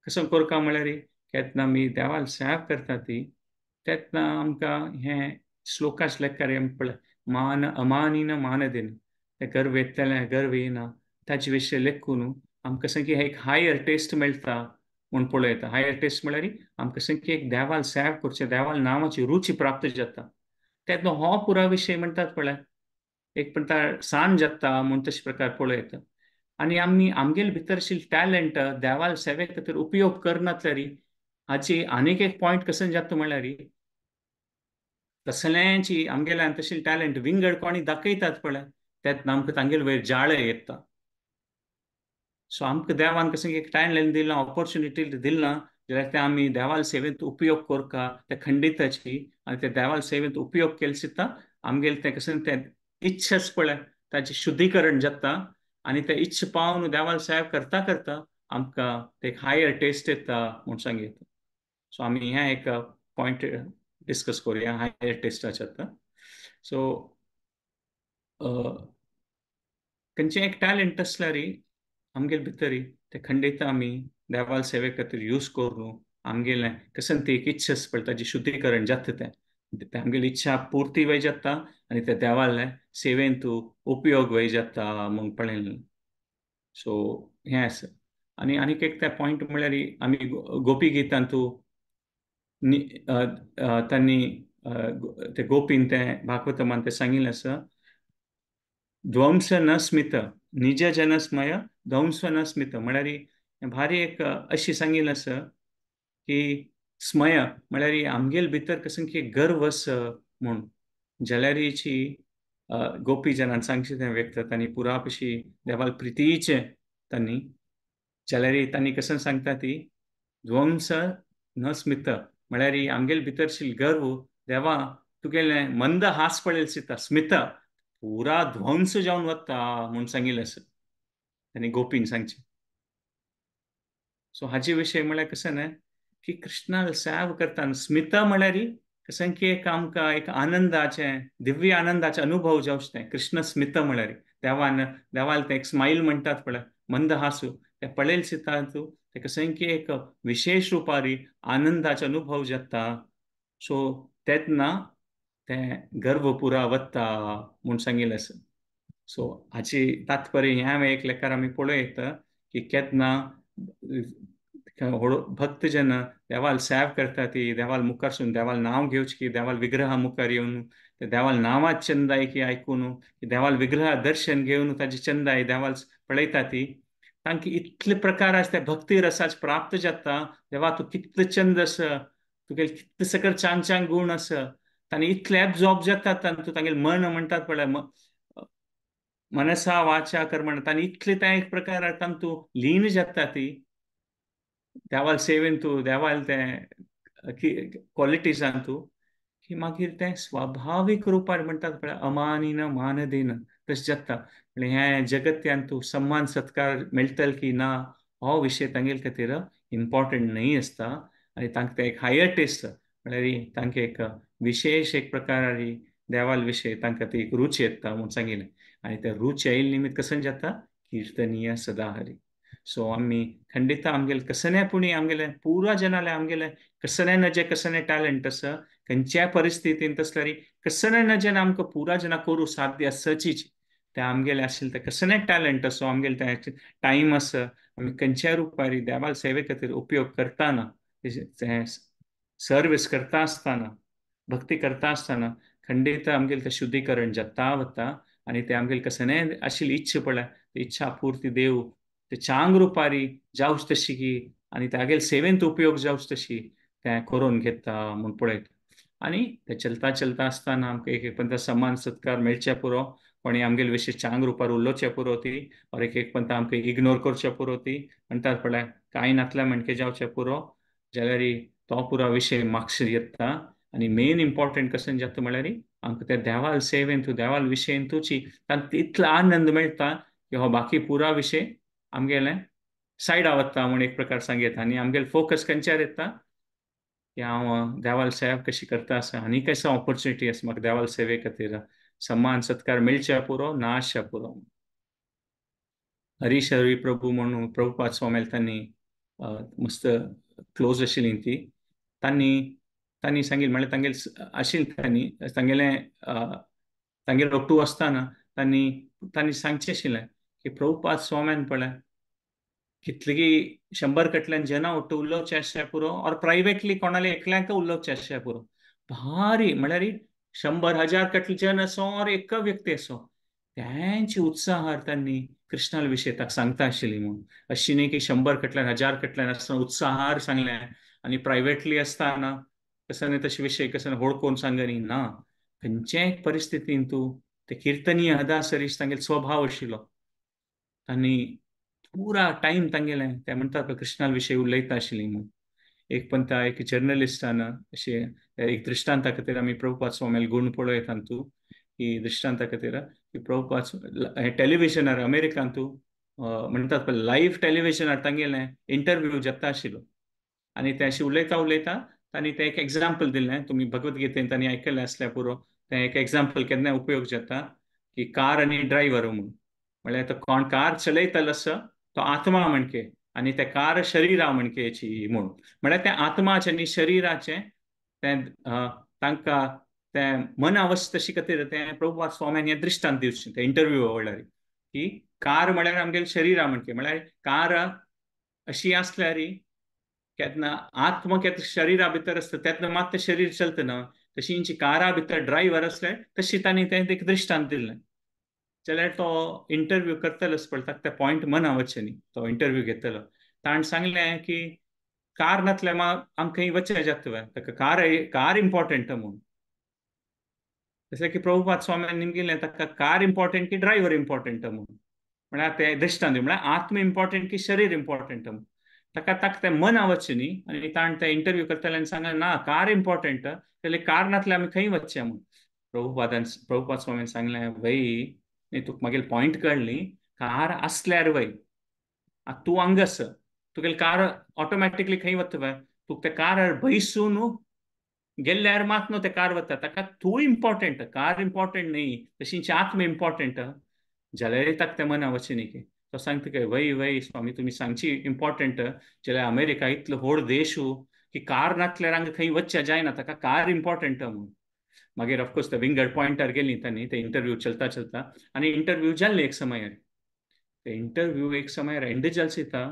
कसो करका म्हळ्यार केन्ना आमी देवाल सेवा करता ती तेन्ना आमकां हें श्लोकाच लेखकार पळय मान अमानीन मानदीन, तें गर्व येतलें गर्व येना ताजे विशय लेखून आमकां कसं की एक हायर टेस्ट मेळटा म्हूण पळयता. हायर टेस्ट म्हळ्यार आमकां कसं की एक देवाल सेवा करचें, देवाल नांवाची रुची प्राप्त जाता तेन्ना हो पुरा विशय म्हणटात पळय एक म्हणटा सान जाता म्हूण तशे प्रकार पळयता. आनी आमी आमगेले भितर आशिल्लें टॅलंट देवाल सेवे खातीर उपयोग करनातल्यार हाची आनीक एक पॉयंट कसं जाता म्हळ्यार तसल्यांची आमगेल्यान तशें टॅलंट विंगड कोणी दाखयतात पळय तेन्ना आमकां तांगेले वयर जाळें येता. सो आमकां देवान कसं एक टॅलंट दिलां, ऑपॉर्चुनिटी दिलां जाल्यार तें आमी देवाल सेवेंत उपयोग करका त्या खंडिताची, आनी त्या देवाल सेवेंत उपयोग केले सुद्दां आमगेलें तें कसं तें इच्छाच पळय ताचें शुद्धीकरण जाता आनी ते इच्छा पावन देवाल सेवा करता करता आमकां ते एक हायर टेस्ट येता म्हूण सांगता. सो आमी हें एक पॉयंट डिस्कस करुया हायर टेस्टाचें आतां. सो खंयचें एक टॅलंट आसल्यार आमगेले भितर ते खंडीत आमी देवाल सेवे खातीर यूज करून आमगेलें कसं ती एक इच्छा पळय ताजी शुद्धीकरण जाता तें आमगेली इच्छा पुर्ती वय जाता आनी ते देवाले सेवेन तूं उपयोग वय जाता म्हूण पळयलें. सो हें आसा. आनी आनीक एक ते पॉयंट म्हळ्यार आमी गोपी गितांतू तांणी ते गोपीन तें भागवतमान तें सांगिल्लें आसा, ध्वंस न स्मित निज जन स्मय ध्वंस न स्मित, म्हळ्यार भारी एक अशी सांगिल्लें आसा की स्मय म्हळ्यार आमगेले भितर कसं की गर्व आसा म्हूण जाल्यारीची गोपी जनान सांगचें तें व्यक्त तांणी पुरा पशी देवाल प्रितीचें तांणी जाल्यार तांणी कसं सांगता ती ध्वंस न स्मित म्हळ्यार आमगेले भितर आशिल्लो गर्व देवा तुगेलें मंद हास पळयलें दिसता स्मित पुरा ध्वंस जावन वता म्हूण सांगिल्लें आसा तांणी गोपीन सांगचें. सो हाजे विशय म्हळ्यार कसं न्हय की कृष्णाल सेवा करता स्मिता म्हळ्यार कसं की एक आमकां एक आनंदाचें दिव्य आनंदाचें अनुभव जावचें तें कृष्ण स्मिता म्हळ्यार देवान देवाल तें एक स्मायल म्हणटात पळय मंद हासू तें पळयलें दिसता तूं तें कसं की एक विशेश रुपारी आनंदाचो अनुभव जाता. सो तेन्ना तें गर्व पुरा वता म्हूण सांगिल्लें आसा. सो हाची तात्पर्य हें हांवें एक लेखार आमी पळयता की केन्ना भक्तजन देवाल सेवा करता ती देवाल मुखारसून देवाल नांव घेवचें की देवाल विग्रहा मुखार येवन ते देवाल नांवाच चंदाय की आयकून देवाल विग्रहा दर्शन घेवन ताजी चंदाय देवाल पळयता ती तांकां इतले प्रकार आसा त्या भक्ती रसाच प्राप्त जाता. देवा तूं कितलो चंद आसा, तुगेले कितले सकल चांग चांग गुण आसा, तांणी इतले एब्जॉर्ब जातात तांतूं तांगेलें मन म्हणटात पळय मनसा वाचा कर्मणा तांणी इतले तें एक प्रकार तांतूं लीन जाता ती देवाल सेवेन तूं देवाल तें क्वॉलिटीजान तूं की मागीर तें स्वाभावीक रुपार म्हणटात पळय अमानीन मानदीन तशें जाता. म्हळ्यार हें जगत्यान तूं सम्मान सत्कार मेळटलो की ना हो विशय तांगेले खातीर इम्पॉर्टंट न्हय आसता आनी तांकां तें एक हायर टेस्ट म्हळ्यार तांकां एक विशेश एक प्रकारारी देवाल विशय तांकां ती एक रुची येता म्हूण सांगिल्लें. आनी त्या रुची आयिल्ले निमित्त कसं जाता किर्तनीय सदा हरी. सो आमी खंडित आमगेले कसने पुणी आमगेले पुरा जनाले आमगेले कसने नजे कसने टॅलंट आसा खंयच्याय परिस्थितीन तसल्यार कसने ना जेन्ना आमकां पुरा जेन्ना करूं साध्य आसचीच तें आमगेलें आशिल्लें तें कसने टॅलंट आसो आमगेलें तें टायम आसा आमी खंयच्या रुपारी देवाल सेवे खातीर उपयोग करतना, सर्वीस करता आसतना, भक्ती करता आसतना खंडीत आमगेलें तें शुद्धीकरण जाता वता आनी तें आमगेलें कसने आशिल्ली इच्छा पळय ती इच्छा पुर्ती देव ते चांग रुपारी जावच तशी की आनी तागेले सेवेंत उपयोग जावच तशी तें करून घेता म्हूण पळयता. आनी ते चलता चलता आसतना आमकां एक एक पंता सन्मान सत्कार मेळचे पुरो, कोणी आमगेले विशीं चांग रुपार उलोवचें पुरो ती, और एक एक पंता आमकां इग्नोर करचें पुरो ती, म्हणटात पळय कांय नातलें म्हणके जावचें पुरो, जाल्यार तो पुरो विशय मागशीर येता. आनी मेन इम्पोर्टंट कशें जाता म्हळ्यार आमकां त्या देवाल सेवेंतू देवाल विशयंतूची तांकां इतलो आनंद मेळटा की हो बाकी पुरा विशय आमगेलें सायडा वता म्हूण एक प्रकार सांगता. आनी आमगेले फोकस खंयच्यार येता की हांव देवाल सेवा कशी करता आसा आनी कसो ऑपॉर्चुनिटी आसा म्हाका देवाल सेवे खातीर सन्मान सत्कार मेळच्या पुरो ना आसच्या पुरो. हरीश हरी प्रभू म्हणून प्रभुपाद स्वामी तांणी मस्त क्लोज आशिल्ली ती, तांणी तांणी सांगिल्लें म्हळ्यार तांगेले आशिल्लें तांणी तांगेलें तांगेले रोकटू आसतना तांणी तांणी सांगचें आशिल्लें की प्रभुपाद स्वाम्यान पळय कितली 100 कटल्यान जना उठ्ठू उलोवचें आसचें पुरो और प्रायवेटली कोणाले एकल्यांक उलोवचें आसचें पुरो, भारी म्हळ्यार 100 हजार कटले जन आसो और एक व्यक्ती आसो त्यांचे उत्साहार तांणी कृष्णाल विशय ताका सांगता आशिल्ली म्हूण. अशी न्ही की 100 कटल्यान 1000 कटल्यान आसतना उत्साहार सांगलें आनी प्रायवेटली आसतना कसो न्ही तशे विशय कसो होडकोवन सांगनी ना. खंयच्याय परिस्थितीन तूं ते किर्तनीय हदासरीश तांगेलो स्वभाव आशिल्लो, तांणी पुरा टायम तांगेलें ते म्हणटात कृष्णाल विशय उलयता आशिल्ली म्हूण. एक पंता एक जर्नलिस्टान अशें एक दृश्टांता खातीर आमी प्रभुपाद स्वामीले गूण पळयता तूं की दृश्टांता खातीर की प्रभुपाद टेलिविजनार अमेरिकान तूं म्हणटात पळय लायव्ह टेलिविजनार तांगेलें इंटरव्यू जाता आशिल्लो आनी ते अशें उलयता उलयता तांणी तें एक एग्जाम्पल दिलें, तुमी भगवद्गीतेन तांणी आयकल्लें आसल्यार पुरो, तें एक एग्जाम्पल केन्नाय उपयोग जाता की कार आनी ड्रायव्हर म्हूण. म्हळ्यार तो कोण कार चलयतलो आसा तो आत्मा म्हणके आनी ते कार शरीरा म्हणकेची म्हूण, म्हळ्यार तें आत्माचें आनी शरीराचें तें तांकां तें मनावस्थ तशी खातीर तें प्रभुपाद स्वाम्यान हें दृश्टांत दिवचें तें इंटरव्यू वळ्ळार की कार म्हळ्यार आमगेलें शरीरा म्हणके, म्हळ्यार कार अशी आसल्यार केन्ना आत्मा केन्ना शरीरा भितर आसता तेन्ना मात तें शरीर चलता ना, तशी इंची कारा भितर ड्रायव्हर आसल्यार तशी तांणी तें एक दृश्टांत दिलें. जाल्यार तो इंटरव्यू करतलोच पळय ताका ते पॉयंट मना वचचें न्ही, तो इंटरव्यू घेतलो ताणें सांगलें की कार नातल्यार आमकां खंय वचचें जाता ताका कार कार इम्पोर्टंट म्हूण. जशें की प्रभुपाद स्वाम्यान निमगिलें ताका कार इम्पोर्टंट की ड्रायव्हर इम्पोर्टंट म्हूण, म्हळ्यार तें दृश्टांत म्हळ्यार आत्मा इम्पोर्टंट की शरीर इम्पोर्टंट म्हूण. ताका ताका तें मना वचचें न्ही आनी ताणें तें इंटरव्यू करतले आनी सांगलें ना कार इम्पोर्टंट जाल्यार कार नातल्यार आमी खंय वचचें म्हूण. प्रभुपाद स्वाम्यान सांगलें वय न्ही तुका मागीर पॉयंट कळ्ळी, कार आसल्यार वय आतां तूं हांगा आसा तुगेलें कार ऑटोमॅटिकली खंय वता वय, तुका तें कार बैसून गेल्ल्यार मात न्हू तें कार वता, ताका तूं इम्पोर्टंट कार इम्पोर्टंट न्ही तशींची आत्मा इम्पोर्टंट. जाल्यार ताका तें मना वचचें न्ही की तो सांगता काय वय वय स्वामी तुमी सांगची इम्पोर्टंट, जाल्यार अमेरिका इतलो व्हड देश की कार नातल्यार हांगा खंय वचचें जायना, ताका कार इम्पोर्टंट म्हूण. मागीर ऑफकोर्स ते विंगड पॉयंटार गेली तांणी ते इंटरव्यू चलता चलता आनी इंटरव्यू जाल्ले एक समयार, ते इंटरव्यू एक समयार एंड जाल सीता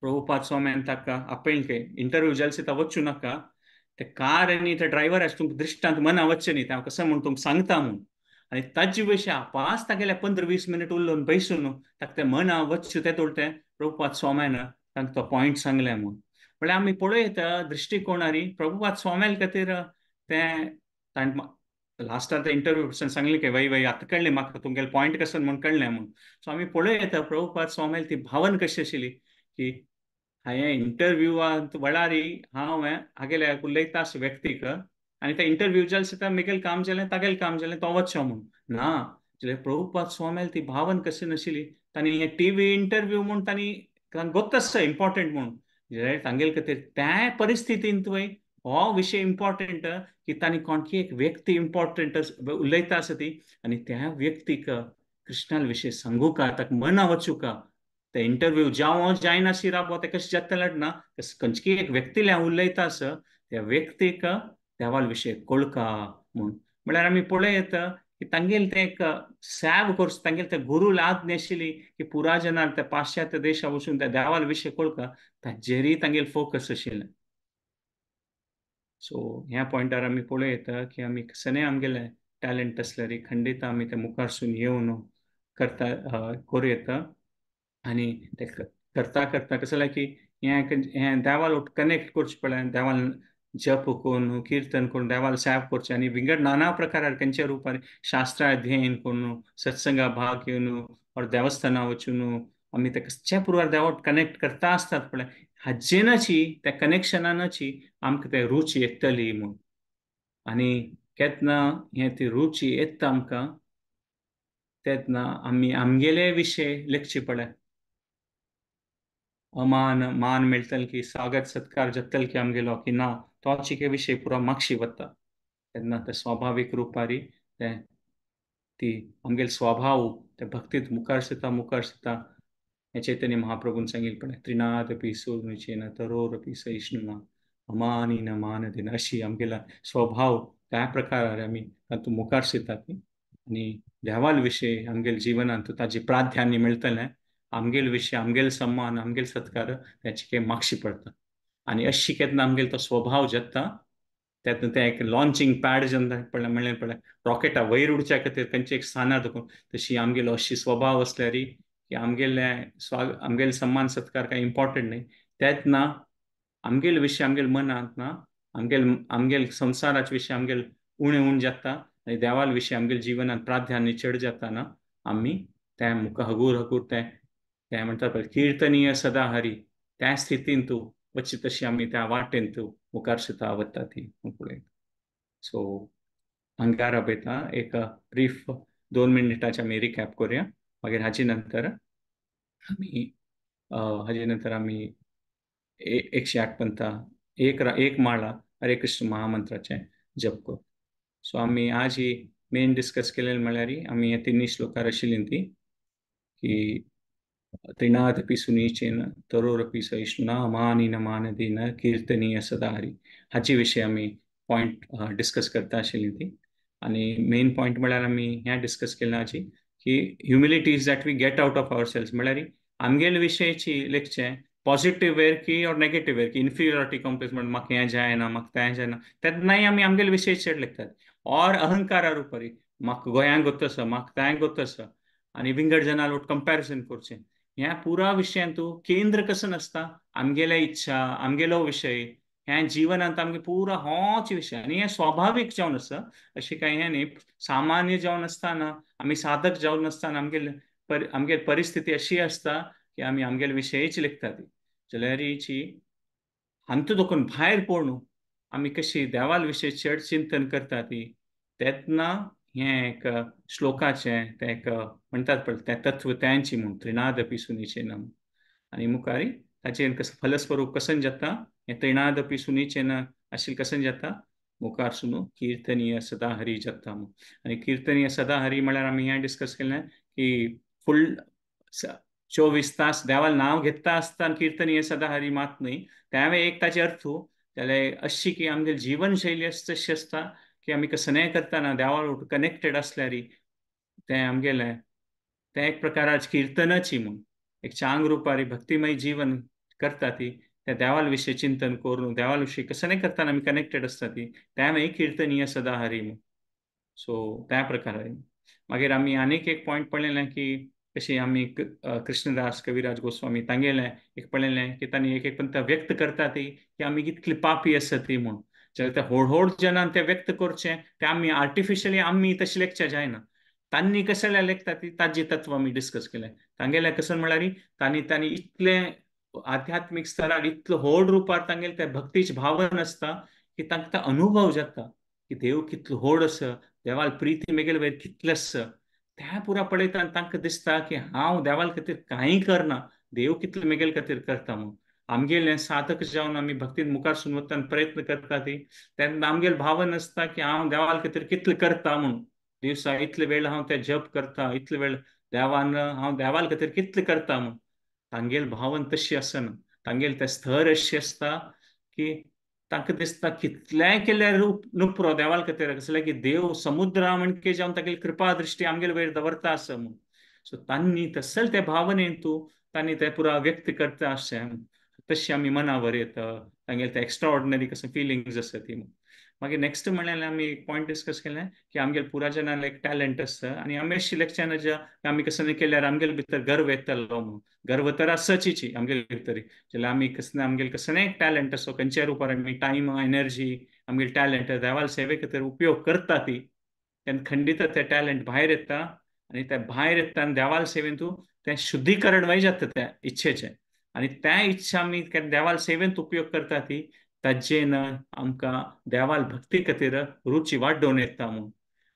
प्रभुपाद स्वाम्यान ताका आपयलें इंटरव्यू जाल सीता वचूं नाका, ते कार आनी ते ड्रायव्हर आसा तुमकां दृश्टांत मना वचचें न्ही, हांव कसो म्हूण तुमकां सांगता म्हूण. आनी ताजे विशीं पांच तागेले 15-20 मिनट उलोवन बैसून ताका तें मना वचचें तें तोडटें प्रभुपाद स्वाम्यान तांकां तो पॉयंट सांगलें म्हूण. म्हळ्यार आमी पळयता दृश्टिकोणारी प्रभुपाद स्वाम्याल खातीर तें ताणें लास्टाक ते इंटरव्यू सांगलें की वय वय आतां कळ्ळें म्हाका तुमगेलें पॉयंट कसो म्हूण कळ्ळें म्हूण. सो आमी पळयता प्रभुपाद स्वाम्याल ती भावन कशी आशिल्ली की हांवें इंटरव्यूआंत वळारी हांव हागेल्या उलयता आसा व्यक्तीक आनी ते इंटरव्यू जालें सुद्दां म्हगेलें काम जालें तागेलें काम जालें तो वचचो म्हूण ना. जाल्यार प्रभुपाद स्वाम्याल ती भावन कशी नाशिल्ली, तांणी हे टीव्ही इंटरव्यू म्हूण तांणी गोत्त आसता इम्पोर्टंट म्हूण, जाल्यार तांगेले खातीर त्या परिस्थितींत वय हो विशय इम्पोर्टंट की तांणी कोणकी एक व्यक्ती इम्पोर्टंट उलयता आसा ती आनी त्या व्यक्तीक कृष्णाल विशय सांगू का ताका मना वचूं का, ते इंटरव्यू जावं जायना राबो ते कशें जातलें ना, खंयची एक व्यक्तीले हांव उलयता आसा त्या व्यक्तीक देवाल विशय कळका म्हूण. म्हळ्यार आमी पळयता की तांगेले तें एक सेव करचो, तांगेले ते गुरू आज्ञा आशिल्ली की पुरा जनार त्या पाश्चात्य देशा वचून त्या देवाल विशय कळका, ताजेरय तांगेले फोकस आशिल्लें. सो ह्या पॉयंटार आमी पळयता की आमी सने आमगेले टॅलंट आसल्यार खंडीत आमी ते मुखारसून येवन करता करूं येता. आनी ते करता करता कसं जालें की हें देवाल कनेक्ट करचें पडलें, देवाल जप करून किर्तन करून देवाल सेव करचें आनी विंगड नाना प्रकार खंयच्या रुपार शास्त्र अध्ययन करून सत्संगा भाग घेवन और देवस्थाना वचून आमी ते कसच्या पुरवार देवाक कनेक्ट करता आसतात पळय, हाजेनची त्या कनेक्शनानची आमकां ते रुची येतली म्हूण. आनी केन्ना हें ती रुची येता आमकां तेन्ना आमी आमगेले विशय लेखचे पडले, अमान मान मेळटले की स्वागत सत्कार जातले की आमगेलो की ना, तो चिके विशय पुरो मागशी वता. तेन्ना ते स्वाभावीक रुपारी ते ती आमगेले स्वभाव ते भक्तीत मुखार सरता मुखार सरता. हें चैतन्य महाप्रभून सांगिल्लें पळय, त्रिनादपी सुनिचेन तरोरपी सहिष्णुना अमानिन मानदेन, अशी आमगेला स्वभाव त्या प्रकारार आमी तातूंत मुखार सरतात. आनी देवाल विशय आमगेले जिवनांत ताजे प्राधान्य मेळटलें, आमगेल विशय आमगेल सम्मान आमगेल सत्कार त्याची मागशी पडटा. आनी अशी केन्ना आमगेल तो स्वभाव जाता तेन्ना तें एक लॉन्चिंग पॅड जेन्ना पडलें म्हणलें पळय रॉकेटा वयर उडच्या खातीर खंयचे एक स्थानार दवरून, तशी आमगेलो अशी स्वभाव आसल्यार की आमगेले आमगेले सम्मान सत्कार कांय इम्पॉर्टंट न्ही, तेन्ना आमगेल विशय आमगेल मनांत ना आमगेल आमगेल संवसाराचे विशय आमगेल उणें उण जाता आनी देवाल विशय आमगेल जिवनांत प्राधान्य चड जाता ना, आमी तें मुखार हगूर हगूर तें तें म्हणटात पळय किर्तनीय सदा हरी, त्या स्थितीन तूं वचची तशी आमी त्या वाटेन तूं मुखार सुद्दां वता ती पळय. सो हांगार राबयता एक ब्रीफ 2 मिनटाचे आमी रिकॅप करुया, मागीर हाजे नंतर आमी 108 पंथा एक माळा हरे कृष्ण महामंत्राचें जप करू. सो आमी आज ही मेन डिस्कस केलें म्हळ्यार आमी हे तिन्ही श्लोकार आशिल्ली ती की त्रिनादपी सुनीचेन तरोरपी सहिष्णुना अमानिन मानदेन कीर्तनीय सदा हरी, हाचे विशय आमी पॉयंट डिस्कस करता आशिल्ली ती. आनी मेन पॉयंट म्हळ्यार आमी हें डिस्कस केलां हाची की humility is that we get out of our selves, म्हळ्यार आमगेले विशयाची लेखचें पॉझिटिव्ह वेर की ऑर नेगेटिव्ह वेर की इन्फिरियॉरिटी कॉम्प्लेक्स म्हण म्हाका हें जायना म्हाका तें जायना, तेन्नाय आमी आमगेले विशय चड लेखतात. ऑर अहंकारा रुपारी म्हाका गोंयांक गोत आसा म्हाका तें गोत आसा आनी विंगड जनां लोट कंपॅरिजन करचें, ह्या पुरा विशयांत केंद्र कसं नासता आमगेल्या इच्छा आमगेलो विशय ह्या जिवनांत आमगे पुरा होच विशय. आनी हें स्वाभावीक जावन आसा, अशें कांय हें न्ही, सामान्य जावन आसतना आमी साधक जावन आसतना आमगेले आमगेली परिस्थिती अशी आसता की आमी आमगेले विशयच लेखतात. जाल्यार हांतू देखून भायर पडून आमी कशी देवाल विशय चड चिंतन करता ती तेन्ना हें एक श्लोकाचें तें एक म्हणटात पळय तें तत्व त्यांची म्हूण त्रिनादपी सुनीचेन. आनी मुखार ताचें कसं फलस्वरूप कसन जाता हें त्रिनादपी सुनीचेन आशिल्लें कसन जाता मुखार सुनू किर्तनीय सदा हरी जाता म्हूण. आनी किर्तनीय सदा हरी म्हळ्यार आमी हें डिस्कस केलें की फुल 24 तास देवाल नांव घेता आसतना किर्तनीय सदा हरी मात न्ही, त्यावें एक ताचे अर्थ जाल्यार अशी की आमगेली जिवनशैली आसता तशी आसता की आमी कसनेय करतना देवाल कनेक्टेड आसल्यार तें आमगेलें तें एक प्रकाराच किर्तनाची म्हूण एक चांग रुपारी भक्तिमय जीवन करता ती त्या देवाल विशय चिंतन करून देवाल विशय कसनेय करतना आमी कनेक्टेड आसता ती तें मागीर किर्तनीय सदा हरी म्हूण. सो त्या प्रकारान मागीर आमी आनीक एक पॉयंट पळयलें की कशी आमी कृष्णदास कविराज गोस्वामी तांगेलें एक पळयलें की तांणी एक एक पंथ व्यक्त करता ती की आमी कितली पापी आसा ती म्हूण. जाल्यार ते व्हड व्हड जनान ते व्यक्त करचें ते आमी आर्टिफिशियली आमी तशें लेखचें जायना, तांणी कशें लेखता ती ताजे तत्व आमी डिस्कस केलें. तांगेलें कशें म्हळ्यार तांणी तांणी इतलें आध्यात्मीक स्तरार इतलो व्हड रुपार तांगेलें ते भक्तीची भावन आसता की तांकां तो अनुभव जाता की देव कितलो व्हड आसा, देवाल प्रिती मेगेले वयर कितलें आसा, त्या पुरा पळयता आनी तांकां दिसता की हांव देवाल खातीर कांय करना, देव कितले मेगेले खातीर करता म्हूण. आमगेलें साधक जावन आमी भक्तीन मुखार सून वतना प्रयत्न करता ती तेन्ना आमगेलें भावन आसता की हांव देवाल खातीर कितलें करता म्हूण, दिवसा इतले वेळ हांव ते जप करता, इतले वेळ देवान हांव देवाल खातीर कितलें करता म्हूण. तांगेलें भावन तशी आसना, तांगेलें तें स्तर अशें आसता की तांकां दिसता कितलेंय केल्यार नुपरो देवाल खातीर कसलें की देव समुद्रा म्हणके जावन तागेली कृपा दृश्टी आमगेले वयर दवरता आसा म्हूण. सो तांणी तसल ते भावनेन तूं तांणी ते पुरा व्यक्त करता आशें तशी आमी मनावर येता तांगेले ते एक्स्ट्रा ऑर्डिनरी कसं फिलिंग्स आसा ती. मागीर नेक्स्ट म्हणल्यार आमी एक पॉयंट डिस्कस केलें की आमगेले पुराजनान एक टॅलंट आसता आनी आमी सिलेक्शन आमी कसं केल्यार आमगेले भितर गर्व येतलो म्हणून. गर्व तर आसचीची आमगेले भितर जाल्यार आमी कसं आमगेले कसं एक टॅलंट आसो खंयच्या रुपार आमी टायम एनर्जी आमगेले टॅलंट देवाल सेवे खातीर उपयोग करता ती तेन्ना खंडीत ते टॅलंट भायर येता आनी ते भायर येता आनी देवाल सेवेन तूं तें शुद्धीकरण वय जाता त्या इच्छेचें आनी त्या इच्छा आमी देवाल सेवेंत उपयोग करता ती ताजेन आमकां देवाल भक्ती खातीर रुची वाडोवन येता म्हूण.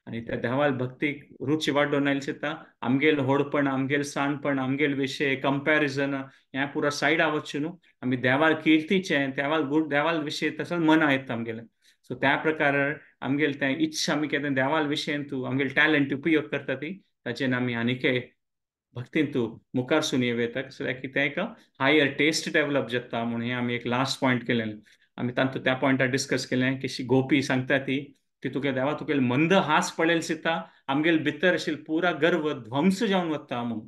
आनी त्या देवाल भक्तीक रुची वाडोवन आयली दिसता आमगेल होडपण आमगेल साणपण आमगेल विशय कंपॅरिजन हें पुरा सायडा वचून न्हू आमी देवाल किर्तीचें देवाल गुड देवाल विशय तसोच मना येता आमगेलें. सो त्या प्रकार आमगेले तें इच्छा आमी केन्ना देवाल विशयन तूं आमगेले टॅलंट उपयोग करता ती ताचेन आमी आनीकय भक्तीन तूं मुखार सून येता कसलें की तें एक हायर टेस्ट डेवलप जाता म्हूण हें आमी एक लास्ट पॉयंट केलें. आमी तांतू त्या पॉयंटार डिस्कस केलें की गोपी सांगता ती ती तुगे देवा तुगेले मंद हास पळयले दिसता आमगेले भितर आशिल्लो पुरा गर्व ध्वंस जावन वता म्हूण.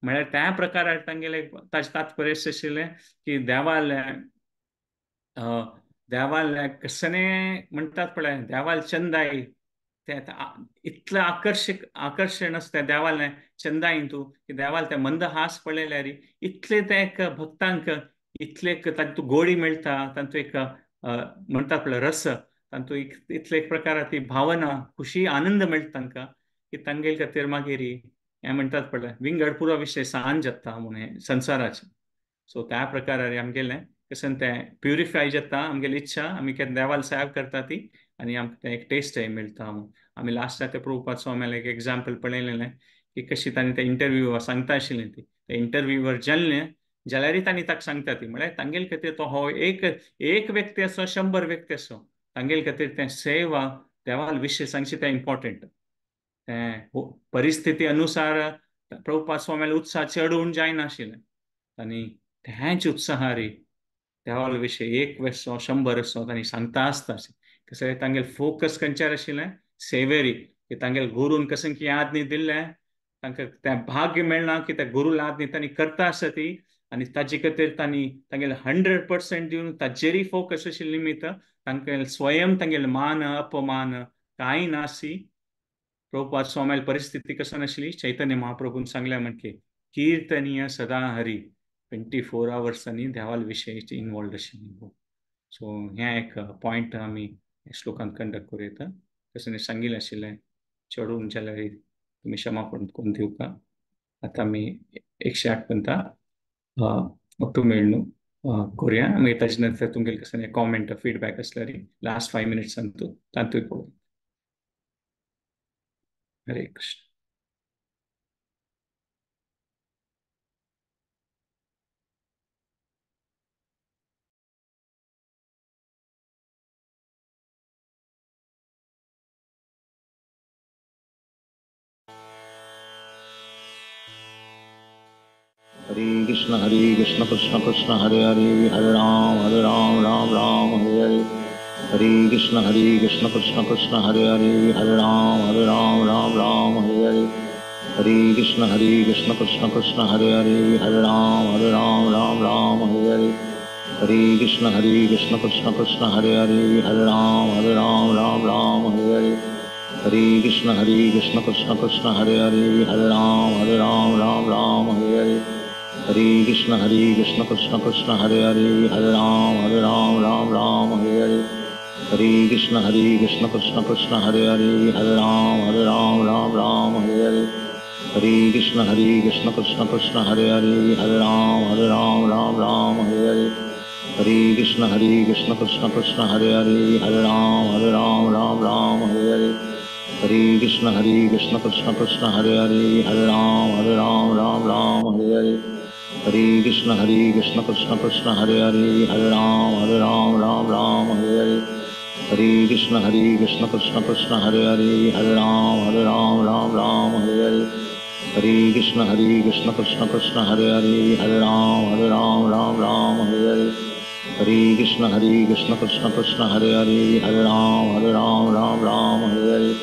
म्हळ्यार त्या प्रकारार तांगेले ताजें तात्पर्य आशिल्लें की देवाले देवाले कसने म्हणटात पळय देवाल चंदाई ते इतलें आकर्शक आकर्शण आसता देवालें चंदाईन तूं की देवाल तें मंद हास पळयल्यार इतलें तें एक भक्तांक इतले तातूंत गोडी मेळटा तातूंत एक म्हणटात पळय रस तातूंत इतले एक प्रकार ती भावना खुशी आनंद मेळटा तांकां की तांगेले खातीर मागीर हें म्हणटात पळय विंगड पुरो विशय सांज जाता म्हूण हें संवसाराचें. सो त्या प्रकारार आमगेलें कशें तें प्युरिफाय जाता आमगेली इच्छा आमी केन्ना देवाल सेव करता ती आनी आमकां तें एक टेस्ट मेळटा म्हूण. आमी लास्टाक तें प्रभुपाद स्वामीले एक एग्जाम्पल पळयलेलें की कशी तांणी ते इंटरव्यूवर सांगता आशिल्लें ती ते इंटरव्यूवर जाल्लें जाल्यारय तांणी ताका सांगता ती म्हळ्यार तांगेले खातीर तो हो एक एक व्यक्ती आसो 100 व्यक्ती आसो तांगेले खातीर तें सेवा देवाल विशय सांगची तें इम्पॉर्टंट. तें परिस्थिती अनुसार प्रभुपाद स्वामीले उत्साह चडोवन जायनाशिल्लें आनी तेंच उत्साहारी देवाल विशय एक असो 100 असो तांणी सांगता आसता कसं तांगेले फोकस खंयच्यार आशिल्लें सेवेरी की तांगेले गुरून कसं की याद न्ही दिल्लें तांकां तें भाग्य मेळना की त्या गुरू याद न्ही तांणी करता आसा ती आनी ताजे खातीर तांणी तांगेले 100% दिवन ताजेरय फोकस आशिल्ले निमित्त तांकां स्वयं तांगेले मान अपमान कांय नासी. प्रभुपाद स्वामीले परिस्थिती कसं नाशिल्ली चैतन्य महाप्रभून सांगलें म्हणके कीर्तनीय सदा हरी 24 आवर्स आनी देवाल विशयाचे इनवॉल्ड आशिल्ली. सो हें एक पॉयंट आमी श्लोकांत कंडक्ट करूं येता. तशें सांगिल्लें आशिल्लें चडून जाल्यार तुमी क्षमापण करून दिवका. आतां आमी 108 पर्यंत ഒട്ടു मेळ्ळू करूया. मागीर ताजे नंतर तुमगेले कसले कॉमेंट फीडबॅक आसल्यार लास्ट 5 मिनट्स तातूंत तातूंय पळोवया. हरे Krishna. Hare Krishna Krishna Krishna Hare Hare Hare Ram Hare Ram Ram Ram Hare Hare. Hare Krishna Krishna Krishna Hare Hare Hare Ram Hare Ram Ram Ram Hare Hare. Hare Krishna Krishna Krishna Hare Hare Hare Ram Hare Ram Ram Ram Hare Hare. Hare Krishna Krishna Krishna Hare Hare Hare Ram Hare Ram Ram Ram Hare Hare. Hare Krishna Krishna Krishna Hare Hare Hare Ram Hare Ram Ram Ram Hare Hare. Hare Krishna Krishna Krishna Hare Hare Hare Ram Hare Ram Ram Ram Hare Hare. Hare Krishna Krishna Krishna Hare Hare Hare Ram Hare Ram Ram Ram Hare Hare. Hare Krishna Krishna Krishna Hare Hare Hare Ram Hare Ram Ram Ram Hare Hare. Hare Krishna Krishna Krishna Hare Hare Hare Ram Hare Ram Ram Ram Hare Hare. Hare Krishna Krishna Krishna Hare Hare Hare Ram Hare Ram Ram Ram Hare Hare. Hare Krishna Krishna Krishna Hare Hare Hare Ram Hare Ram Ram Ram Hare Hare. Hare Krishna Krishna Krishna Hare Hare Hare Ram Hare Ram Ram Ram Hare Hare. Hare Krishna Krishna Krishna Hare Hare Hare Ram Hare Ram Ram Ram Hare Hare. Hare Krishna Hare Krishna Krishna Krishna Hare Hare, Hare Ram Hare Ram Ram Ram Hare Hare.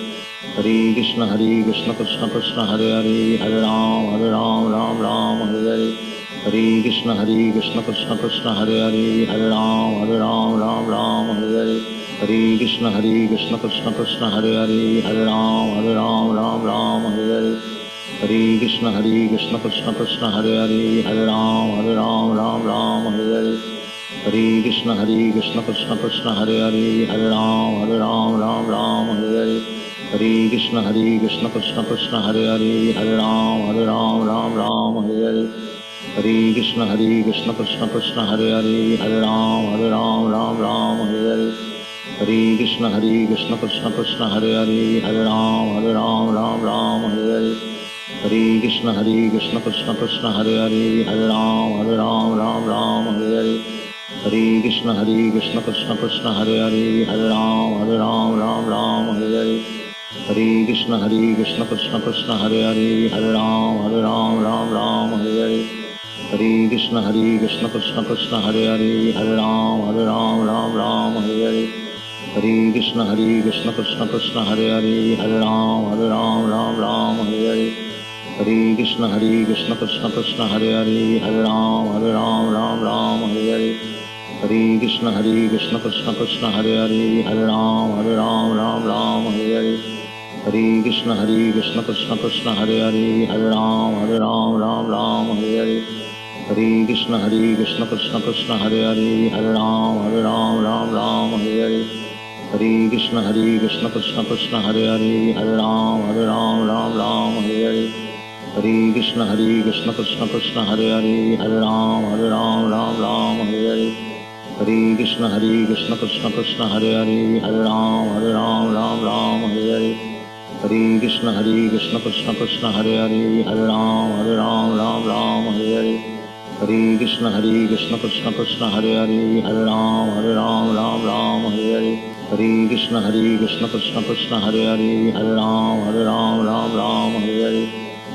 Hare Krishna Hare Krishna Krishna Krishna Hare Hare, Hare Ram Hare Ram Ram Ram Hare Hare. Hare Krishna Hare Krishna Krishna Krishna Hare Hare, Hare Ram Hare Ram Ram Ram Hare Hare. Hare Krishna Hare Krishna Krishna Krishna Hare Hare, Hare Ram Hare Ram Ram Ram Hare Hare. Hare Krishna Hare Krishna Krishna Krishna Hare Hare, Hare Ram Hare Ram Ram Ram Hare Hare. Hare Krishna Hare Krishna Krishna Krishna Hare Hare, Hare Ram Hare Ram Ram Ram Hare Hare. Hare Krishna Hare Krishna Krishna Krishna Hare Hare, Hare Ram Hare Ram Ram Ram Hare Hare. Hare Krishna Hare Krishna Krishna Krishna Hare Hare, Hare Ram Hare Ram Ram Ram Hare Hare. Hare Krishna Hare Krishna Krishna Krishna Hare Hare, Hare Ram Hare Ram Ram Ram Hare Hare. Hare Krishna Hare Krishna Krishna Krishna Hare Hare, Hare Ram Hare Ram Ram Ram Hare Hare. Hare Krishna Hare Krishna Krishna Krishna Hare Hare, Hare Ram Hare Ram Ram Ram Hare Hare. Hare Krishna Hare Krishna Krishna Krishna Hare Hare, Hare Ram Hare Ram Ram Ram Hare Hare. Hare Krishna Hare Krishna Krishna Krishna Hare Hare, Hare Ram Hare Ram Ram Ram Hare Hare. Hare Krishna Hare Krishna Krishna Krishna Hare Hare, Hare Ram Hare Ram Ram Ram Hare Hare. Hare Krishna Hare Krishna Krishna Krishna Hare Hare, Hare Ram Hare Ram Ram Ram Hare Hare. Hare Krishna Hare Krishna Krishna Krishna Hare Hare, Hare Ram Hare Ram Ram Ram Hare Hare. Hare Krishna Hare Krishna Krishna Krishna Hare Hare, Hare Ram Hare Ram Ram Ram Hare Hare. Hare Krishna Hare Krishna Krishna Krishna Hare Hare, Hare Ram Hare Ram Ram Ram Hare Hare. Hare Krishna Hare Krishna Krishna Krishna Hare Hare, Hare Ram Hare Ram Ram Ram Hare Hare. Hare Krishna Hare Krishna Krishna Krishna Hare Hare, Hare Ram Hare Ram Ram Ram Hare Hare. Hare Krishna Hare Krishna Krishna Krishna Hare Hare, Hare Ram Hare Ram Ram Ram Hare Hare. Hare Krishna Hare Krishna Krishna Krishna Hare Hare, Hare Ram Hare Ram Ram Ram Hare Hare. Hare Krishna Hare Krishna Krishna Krishna Hare Hare, Hare Ram Hare Ram Ram Ram Hare Hare. Hare Krishna Hare Krishna Krishna Krishna Hare Hare, Hare Ram Hare Ram Ram Ram Hare Hare. Hare Krishna Hare Krishna Krishna Krishna Hare Hare, Hare Ram Hare Ram Ram Ram Hare Hare. Hare Krishna Hare Krishna Krishna Krishna Hare Hare, Hare Ram Hare Ram Ram Ram Hare Hare.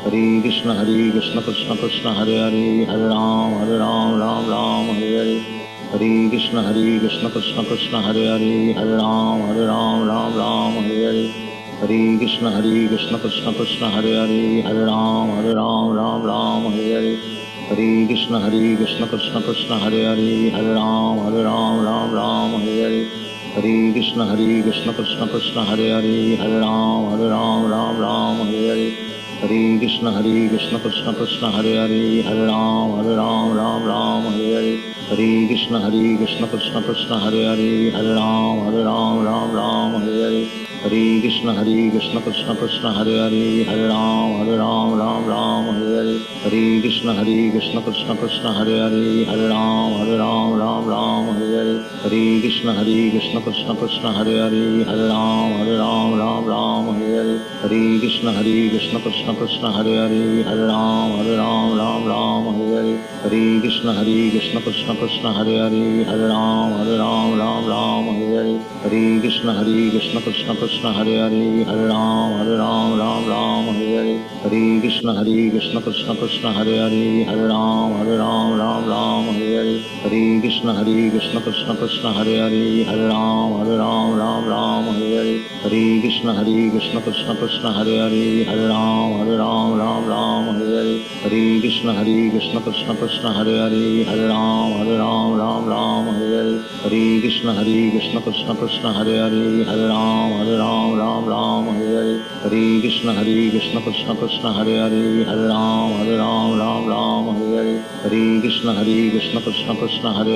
Hare Krishna Hare Krishna Krishna Krishna Hare Hare, Hare Ram Hare Ram Ram Ram Hare Hare. Hare Krishna Hare Krishna Krishna Krishna Hare Hare, Hare Ram Hare Ram Ram Ram Hare Hare. Hare Krishna Hare Krishna Krishna Krishna Hare Hare, Hare Ram Hare Ram Ram Ram Hare Hare. Hare Krishna Hare Krishna Krishna Krishna Hare Hare, Hare Ram Hare Ram Ram Ram Hare Hare. Hare Krishna Hare Krishna Krishna Krishna Hare Hare, Hare Ram Hare Ram Ram Ram Hare Hare. Hare Krishna Hare Krishna Krishna Krishna Hare Hare, Hare Ram Hare Ram Ram Ram Hare Hare. Hare Krishna Hare Krishna Krishna Krishna Hare Hare, Hare Ram Hare Ram Ram Ram Hare Hare. Hare Krishna Hare Krishna Krishna Krishna Hare Hare, Hare Ram Hare Ram Ram Ram Hare Hare. Hare Krishna Hare Krishna Krishna Krishna Hare Hare, Hare Ram Hare Ram Ram Ram Hare Hare. Hare Krishna Hare Krishna Krishna Krishna Hare Hare, Hare Ram Hare Ram Ram Ram Hare Hare. Hare Krishna Hare Krishna Krishna Krishna Hare Hare, Hare Ram Hare Ram Ram Ram Hare Hare. Hare Krishna Hare Krishna Krishna Krishna Hare Hare, Hare Ram Hare Ram Ram Ram Hare Hare. Hare Krishna Hare Krishna Krishna Krishna Hare Hare, Hare Ram Hare Ram Ram Ram Hare Hare. Hare Krishna Hare Krishna Krishna Krishna Hare Hare, Hare Ram Hare Ram Ram Ram Hare Hare. Hare Krishna Hare Krishna Krishna Krishna Hare Hare, Hare Ram Hare Ram Ram Ram Hare Hare. Hare Krishna Hare Krishna Krishna Krishna Hare Hare, Hare Ram Hare Ram Ram Ram Hare Hare. Hare Krishna Hare Krishna Krishna Krishna Hare Hare, Hare Ram Hare Ram Ram Ram Hare Hare. Hare Krishna Hare Krishna Krishna Krishna Hare Hare, Hare Ram Hare Ram Ram Ram Hare Hare. Hare Krishna Hare Krishna Krishna Krishna Hare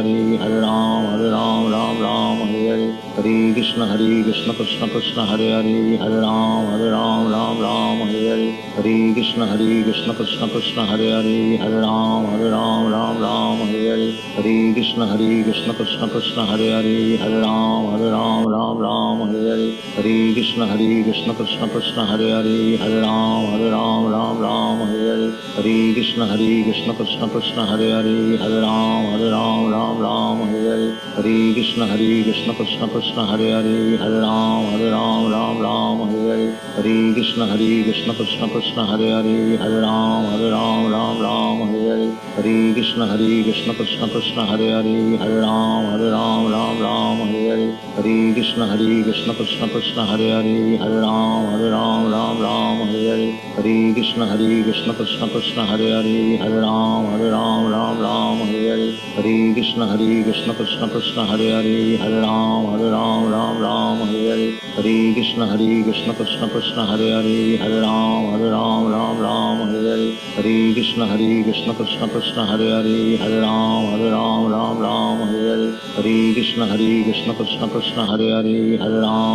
Hare, Hare Ram Hare Ram Ram Ram Hare Hare. Hare Krishna Hare Krishna Krishna Krishna Hare Hare, Hare Ram Hare Ram Ram Ram Hare Hare. Hare Krishna Hare Krishna Krishna Krishna Hare Hare, Hare Ram Hare Ram Ram Ram Hare Hare. Hare Krishna Hare Krishna Krishna Krishna Hare Hare, Hare Ram Hare Ram Ram Ram Hare Hare. Hare Krishna Hare Krishna Krishna Krishna Hare Hare, Hare Ram Hare Ram Ram Ram Hare Hare. Hare Krishna Hare Krishna Krishna Krishna Hare Hare, Hare Ram Hare Ram Ram Ram Hare Hare. Hare Krishna Krishna Krishna Hare Hare, Hare Ram Ram Ram Hare Hare. Hare Krishna Krishna Krishna Hare Hare, Hare Ram Ram Ram Hare Hare. Hare Krishna Krishna Krishna Hare Hare, Hare Ram Ram Hare Hare. Hare Krishna Krishna Krishna Hare Hare, Hare Ram Ram Hare Hare. Hare Krishna Krishna Krishna Hare Hare, Hare Ram Ram Hare Hare. Hare Krishna Krishna Krishna Hare Hare, Hare Ram Ram Hare Hare. Hare Krishna Krishna Krishna Hare Hare, Hare Ram Ram Hare Hare. Hare Krishna Krishna Krishna Hare Hare, Hare Ram Ram Hare Hare. Hare Krishna Krishna Krishna Hare Hare, Hare Ram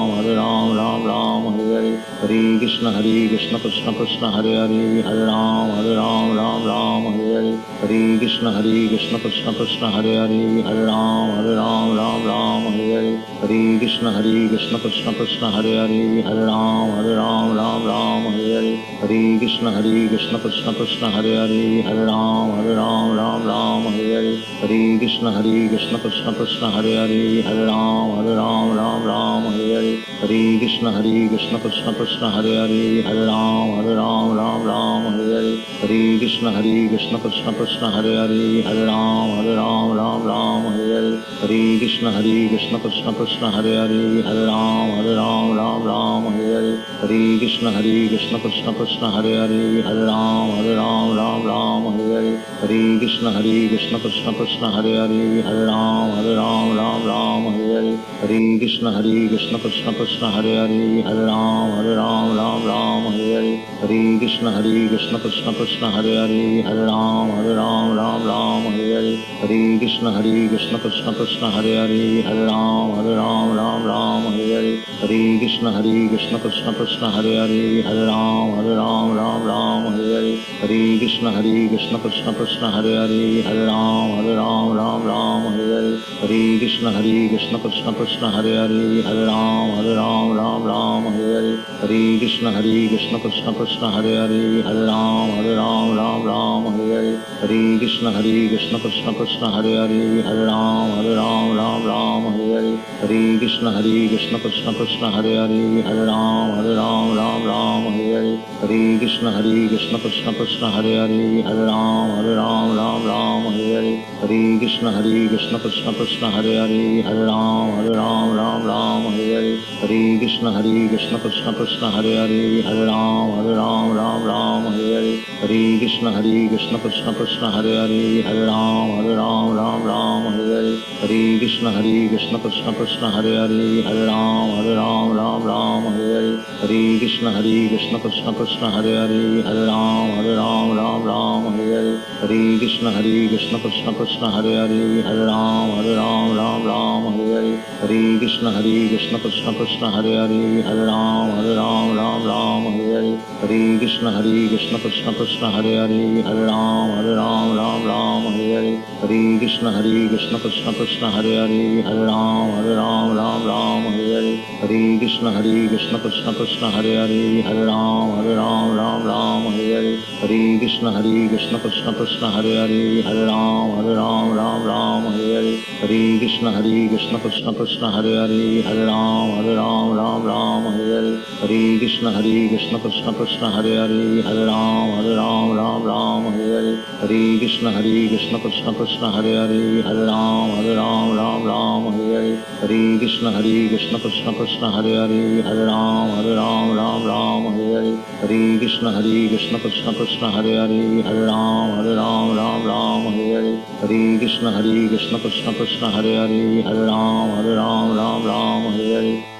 Ram Hare Hare. Hare Krishna Krishna Krishna Hare Hare, Hare Ram Ram Hare Hare. Hare Krishna Krishna Krishna Hare Hare, Hare Ram Ram Hare Hare. Hare Krishna Krishna Krishna Hare Hare, Hare Ram Ram Hare Hare. Hare Krishna Krishna Krishna Hare Hare, Hare Ram Ram Hare Hare. Hare Krishna Krishna Krishna Hare Hare, Hare Ram Ram Hare Hare. Hare Krishna Krishna Krishna Hare Hare, Hare Ram Ram Hare Hare. Hare Krishna Krishna Krishna Hare Hare, Hare Ram Ram Hare Hare. Hare Krishna Krishna Krishna Hare Hare, Hare Ram Ram Hare Hare. Hare Krishna Krishna Krishna Hare Hare, Hare Ram Ram Hare Hare. Hare Krishna Krishna Krishna Hare Hare, Hare Ram Ram Hare Hare. Hare Krishna Krishna Krishna Hare Hare, Hare Ram Ram Hare Hare. Hare Krishna Krishna Krishna Hare Hare, Hare Ram Ram Hare Hare. Hare Krishna Krishna Krishna Hare Hare, Hare Ram Ram Hare Hare. Hare Krishna Krishna Krishna Hare Hare, Hare Ram Ram Hare Hare. Hare Krishna Krishna Krishna Hare Hare, Hare Ram Ram Hare Hare. Hare Krishna Krishna Krishna Hare Hare, Hare Ram Ram Hare Hare. Hare Krishna Krishna Krishna Hare Hare, Hare Ram Ram Hare Hare. Hare Krishna Krishna Krishna Hare Hare, Hare Ram Ram Hare Hare. Hare Krishna Krishna Krishna Hare Hare, Hare Ram Ram Hare Hare. Hare Krishna Krishna Krishna Hare Hare, Hare Ram Hare Hare. Hare Krishna Krishna Krishna Hare Hare, Hare Ram Hare Hare. Hare Krishna Krishna Krishna Hare Hare, Hare Ram Hare Hare. Hare Krishna Krishna Krishna Hare Hare, Hare Ram Hare Hare. Hare Krishna Krishna Krishna Hare Hare, Hare Ram Hare Hare. Hare Krishna Krishna Krishna Hare Hare, Hare Ram Hare Hare. Hare Krishna Krishna Krishna Hare Hare, Hare Ram Hare Hare. Hare Krishna Krishna Krishna Hare Hare, Hare Ram Hare Hare. Hare Krishna Krishna Krishna Hare Hare, Hare Ram Hare Hare. Hare Krishna Krishna Krishna Hare Hare, Hare Ram Hare Hare. Hare Krishna Krishna Krishna Hare Hare, Hare Ram Hare Hare. Hare Krishna Krishna Krishna Hare Hare, Hare Ram Hare Hare. Hare Krishna Krishna Krishna Hare Hare, Hare Ram Hare Hare. Hare Krishna Krishna Krishna Hare Hare, Hare Ram Hare Hare. Hare Krishna Krishna Krishna Hare Hare, Hare Ram Hare Hare. Hare Krishna Krishna Krishna Hare Hare, Hare Ram Hare Hare. Hare Krishna Krishna Krishna Hare Hare, Hare Ram Hare Hare. Hare Krishna Krishna Krishna Hare Hare, Hare Ram Hare Hare.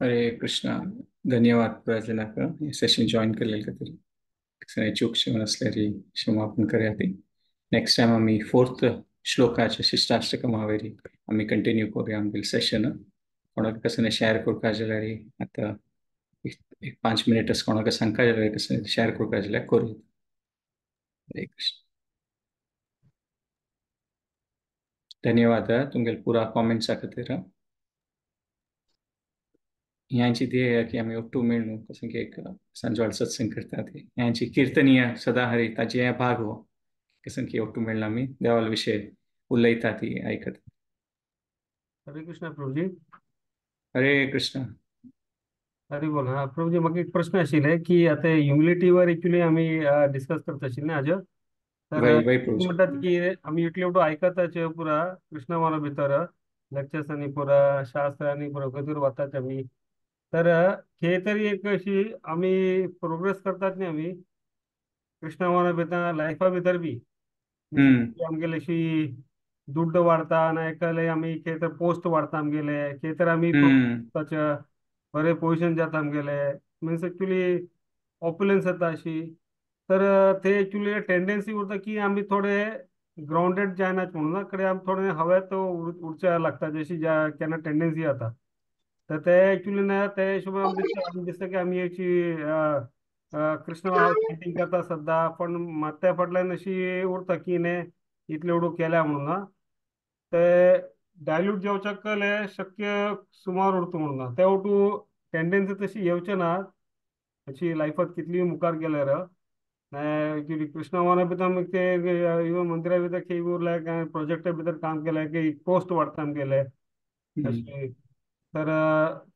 Hare Krishna. धन्यवाद प्राजनाक हे सेशन जॉईन केलेले खातीर. चूक आसल्यार क्षमापण करया ती. नेक्स्ट टायम आमी फोर्थ श्लोकाचे शिष्टाष्टकम हावेरी आमी कंटिन्यू करूया आमगेले सेशन. कोणाक कसं शेअर करपा जाल्यार आतां एक 5 मिनटस कोणाक सांगपा जाल्यार कसं शेअर करपा जाल्यार करूया. हरे कृष्ण. धन्यवाद तुमगेले पुरा कॉमेंट्सा खातीर. ह्यांची ध्येय की आमी ಒಟ್ಟು मेळ्ळू कसं की एक सांजवाळ सत्संग करतात, ह्यांची कीर्तनीय सदाहरी ताजे हे भाग हो कसं की ಒಟ್ಟು मेळ्ळा आमी देवाल विशय उलयता ती आयकत. हरे कृष्ण प्रभुजी. हरे कृष्ण. हरी बोल. हा प्रभुजी, म्हाका एक प्रश्न आशिल्ले की आतां ह्युमिलिटीवर एक्चुअली आमी डिस्कस करता आशिल्ले न्ही आजो, तर वय वय प्रभुजी. म्हणटात की आमी इतले एवढं आयकताचे पुरा कृष्ण माना भितर लेक्चर्स आनी पुरा शास्त्र आनी प्रगतीर वतात आमी, तर खंय तरी एक अशी आमी प्रोग्रेस करतात न्ही आमी कृष्ण माना भितर लायफा भितर बी आमगेले अशी दुड्ड वाडता ना एकले आमी खंय तर पोस्ट वाडता आमगेले, खंय तर आमी बरे पोजिशन जाता आमगेले, मिन्स एक्चुअली ऑप्युलन्स येता अशी, तर ते एक्चुअली टेंडन्सी उरता की आमी थोडे ग्राउंडेड जायनात म्हणून कडे आमी थोडे हवेत उडच्या लागता जशी ज्या केन्ना टेंडन्सी जाता, तर ते एक्चुअली ना ते हिशोबान आमकां दिसता की आमी अशी कृष्ण चॅन्टिंग करता सद्दां, पण मात त्या फाटल्यान अशी उरता की न्ही इतले एवढो केल्या म्हणून ते डायल्यूट जावच्याक कले शक्य सुमार उरता म्हणून ते वटू टेंडन्सी तशी येवचे ना अशी लायफात कितली मुखार गेल्यार. एक्चुअली कृष्ण माना भितर ते इवन मंदिरा भितर खंय उरले काय प्रोजेक्टा भितर काम केलें की पोस्ट वाडता आमगेले अशें, तर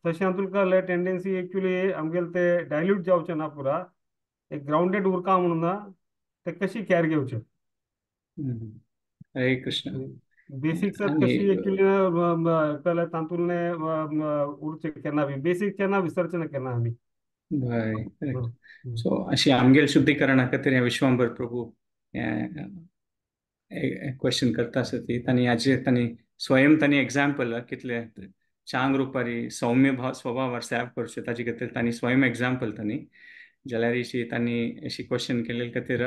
तशें हातून कळ्ळें टेंडन्सी एक्चुअली आमगेले ते डायल्यूट जावचें ना पुरा एक ग्राउंडेड उरका म्हणून ना ते कशी कॅर घेवचें. हरे कृष्ण. बेसिक्सात कशी एक्चुअली कळ्ळें तातूंतलें उरचें केन्ना बी बेसीक केन्ना विसरचें ना केन्ना आमी. हय करेक्ट. सो अशी आमगेले शुद्धीकरणा खातीर हें विश्वंभर प्रभू हें क्वेश्चन करता आसा ती तांणी हाजेर तांणी स्वयं तांणी एग्जाम्पल कितले चांग रुपारी सौम्य भाव स्वभावार सेव करचें ताजे खातीर तांणी स्वयं एग्जाम्पल तांणी जाल्यार अशी तांणी अशी क्वेश्चन केल्ले खातीर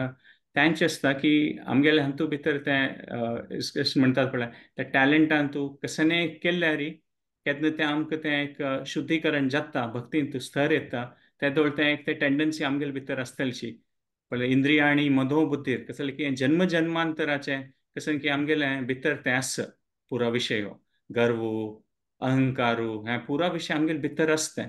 तांचें आसता की आमगेले हातूं भितर तें अशें म्हणटात पळय त्या टॅलंटान तूं कसनेय केल्यार केन्ना तें आमकां तें एक शुद्धीकरण जाता, भक्तीन तूं स्तर येता, ते दोळ तें एक ते टेंडन्सी आमगेले भितर आसतलीशी पळय इंद्रिया आनी मधोबुद्धीर कसलें की जन्म जन्मांतराचें कसलें की आमगेलें भितर तें आसा पुरा विशय हो गर्व अहंकारू हें पुरा विशय आमगेले भितर आसता,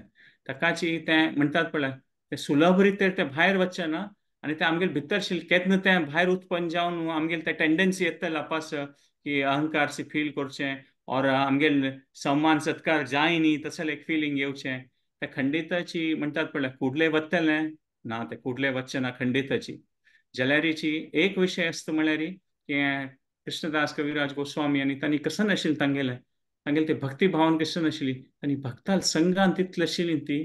ताकाची तें म्हणटात पळय तें सुलभ रितीर तें भायर वचचें ना आनी तें आमगेले भितर आशिल्लें केन्ना तें भायर उत्पन्न जावन आमगेले तें टेंडन्सी येतले आपास की अहंकार सी फील करचें और आमगेले सम्मान सत्कार जाय न्ही तसलें एक फिलींग येवचें. त्या खंडिताची म्हणटात पळय कुडले वतलें ना तें कुडले वचचें ना खंडिताची. जाल्यारीची एक विशय आसता म्हळ्यार की कृष्णदास कविराज गोस्वामी आनी तांणी कसं नाशिल्लें तांगेलें तांगेलें ते भक्ती भावन कसं नाशिल्ली आनी भक्ताल संघान तितली आशिल्ली ती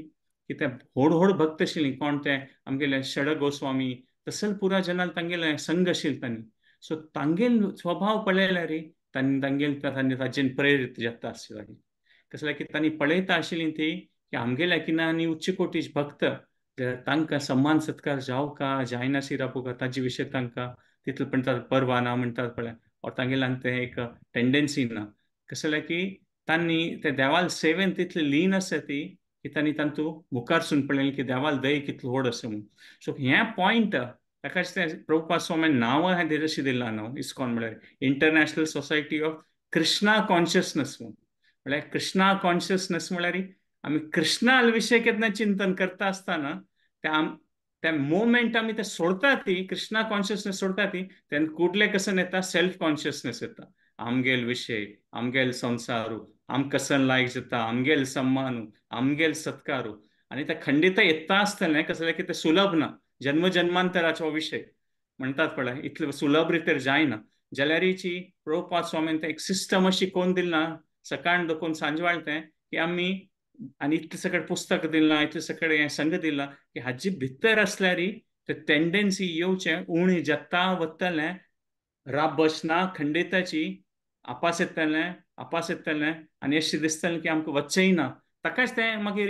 की ते व्हड व्हड भक्त आशिल्ली कोण ते आमगेले षड गोस्वामी तसल पुरा जनाल तांगेले संघ आशिल्ले तांणी. सो तांगेल स्वभाव पळयल्यार तांणी तांगेल तांणी ताजेन प्रेरीत जाता आशिल्ली कसलें की तांणी पळयता आशिल्ली ती की आमगेल्या किना आनी उच्च कोटीच भक्त तांकां सम्मान सत्कार जावका जायना सिरापूका ताजे विशय तांकां तितले म्हणटात परवा ना म्हणटात पळय और तांगेल्यान तें एक टेंडन्सी ना कसलें की तांणी ते देवाल सेवेन तितली लीन आसा ती की तांणी तांतू मुखारसून पळयलें की देवाल दय कितलो व्हड आसा म्हणून. सो हें पॉयंट ताकाच तें प्रभुपाद स्वामीन नांव हें अशें दिलां न्हू इस्कॉन म्हळ्यार international society of Krishna consciousness म्हणून. म्हळ्यार कृष्णा कॉन्शियसनस म्हळ्यार आमी कृष्णा विशय केन्ना चिंतन करता आसतना त्या मोमेंट आमी ते सोडता ती कृष्णा कॉन्शियसनस सोडता ती तेन्ना कुडले कसन येता सेल्फ कॉन्शियसनस येता आमगेल विशय आमगेल संवसारू आम कसन लायक जाता आमगेल सम्मानू आमगेल सत्कारू आनी ते खंडित येता आसतलें कसलें की तें सुलभ ना जन्म जन्मांतराचो विशय म्हणटात पळय इतले सुलभ रितीर जायना. जाल्यारीची प्रभुपाद स्वामीन तें एक सिस्टम अशी कोण दिल ना सकाळ दोकून सांजवाळ तें की आमी आनी इतलें सगळें पुस्तक दिलां इतलें सगळें हें संघ दिलां की हाजी भितर आसल्यार ते टेंडन्सी येवचें उणी जाता वतलें राब बसना खंडिताची आपास येतलें आपास येतलें आनी अशें दिसतलें की आमकां वचचेंय ना. ताकाच तें मागीर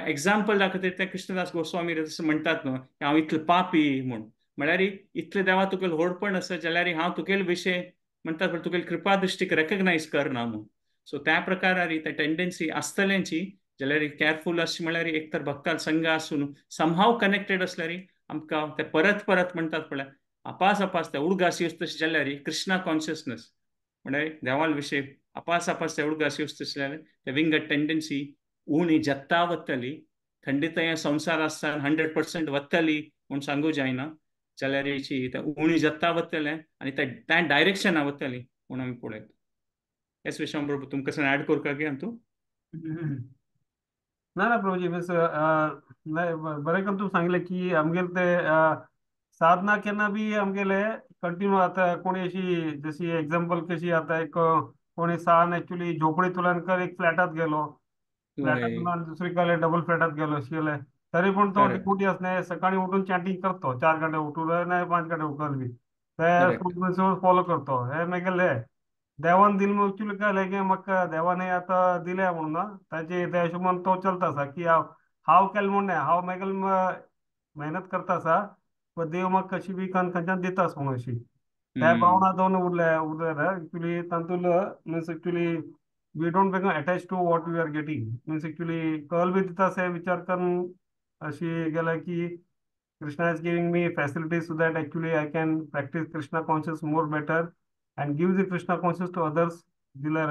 एग्जाम्पल दाखयता तें कृष्णदास गोस्वामी तशें म्हणटात न्हू की हांव इतलें पापी म्हूण म्हळ्यार इतलें देवा तुगेलें व्हडपण आसा जाल्यार हांव तुगेले विशय म्हणटात पण तुगेले कृपा दृश्टीक रेकग्नायज करना म्हूण. सो त्या प्रकारारी त्या टेंडन्सी आसतल्यांची जाल्यार केअरफूल अशें म्हळ्यार एक तर भक्ताल संघ आसून समहाव कनेक्टेड आसल्यार आमकां ते परत परत म्हणटात पळय आपास आपास ते उडगास तशें जाल्यार कृष्णा कॉन्शियसनस म्हळ्यार देवाल विशय अपास अपास एवढं अशी वस्तू ते विंगड टेंडन्सी उणी जत्ता वतली खंडित हे संवसार आसतना 100% वतली म्हूण सांगू जायना जाल्यार ते उणी जत्ता वतले आनी त्या डायरेक्शना वतली म्हूण आमी पळयता. हेच विशया बरोबर तुमकां ऍड करपाक गे तूं? ना ना प्रभुजी, मीन्स बरें करून तूं सांगलें की आमगेले ते साधना केन्ना बी आमगेले कंटिन्यू. आतां कोणी अशी जशी एग्जाम्पल कशी आतां एक कोणी सान एक्चुअली झोपडीतल्यान एक फ्लॅटात गेलो, फ्लॅटांतल्यान दुसरी कडेन डबल फ्लॅटात गेलो अशें केलें तरी पण तो डिवोटी आसले सकाळी उठून चॅन्टिंग करतो, 4 घंटे उठून ना 5 घंटे उठून बी ते फॉलो करतो. हे मागीर देवान दिल एक्चुअली काय की म्हाका देवान आतां दिलें म्हणून ना ताचे त्या हिशोबान तो चलता आसा की हांव हांव केलें म्हूण न्हय, हांव मागीर मेहनत करता आसा पण देव म्हाका कशी बी खंयच्यान दितास म्हणून अशी त्या भावना दोन उरले उरले एक्चुअली तातूंत means actually we don't become attach to what we are getting. Means actually कल बी दिता असे विचार करून अशी गेले की Krishna is giving me facilities so that actually I can practice Krishna conscious more better and give the Krishna conscious to others दिल्यार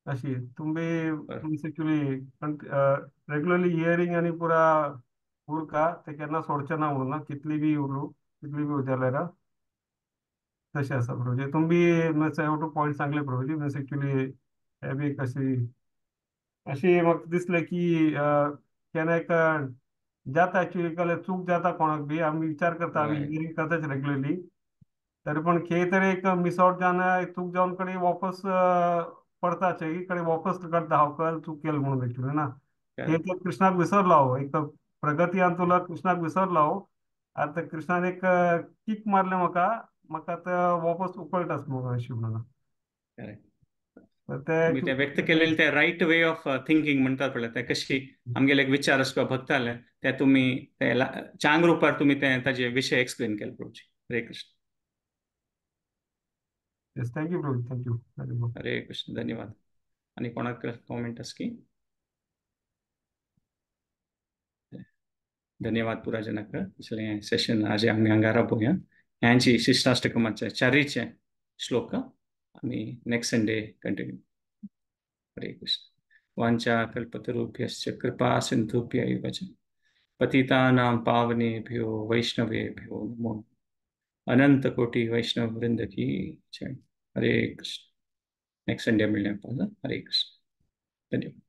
अशी तुम्ही मीन्स एक्चुअली रेग्युलरली हियरिंग आनी पुरा उरका ते केन्ना सोडचे ना म्हणून ना, कितली बी उरू कितली बी जाल्यार तशें आसा प्रभुजी. तुमी मिन्स टू पॉयंट सांगले प्रभुजी, मीन्स एक्चुअली हे बी कशी अशी म्हाका दिसलें की केन्ना एक जाता एक्चुअली कले चूक जाता कोणाक बी, आमी विचार करता आमी हियरिंग करताच रेग्युलरली तरी पण खेळ तरी एक मिस आउट जावन चूक जावन कडे वापस पडता कडे वापस करता हांव कल चूक केली म्हणून एक्चुअली ना. हे तर कृष्णाक विसरलो हांव, एक प्रगती तुला कृष्णाक विसरलो हांव, आतां कृष्णान एक कीक मारलें म्हाका, म्हाका आतां वापस उकळटास म्हणून अशी म्हणून ते व्यक्त केलेले ते रायट वे ऑफ थिंकिंग म्हणतात पळय ते कशी आमगेले एक विचार आसपा भक्ताले ते तुमी ते चांग रुपार तुमी ते ताजे विशय एक्सप्लेन केले प्रभुजी. Hare Krishna. Yes, thank you Prabhu, thank you. Hare Krishna, धन्यवाद. आनी कोणाक कॉमेंट आसा की? धन्यवाद पुरा जनाक. इसलिए सेशन आज आमी हांगा राबोवया. ह्यांची शिष्टाष्टकमाचे चारीचे श्लोक आमी नेक्स्ट संडे कंटिन्यू. हरे कृष्ण. वाञ्छा कल्पतरुभ्यश्च कृपा सिन्धुभ्य एव च पतितानां पावनेभ्यो वैष्णवेभ्यो नमो नमः. अनंत कोटि वैष्णव वृंद की जय. हरे कृष्ण. नेक्स्ट संडे मिळणे. हरे कृष्ण. धन्यवाद.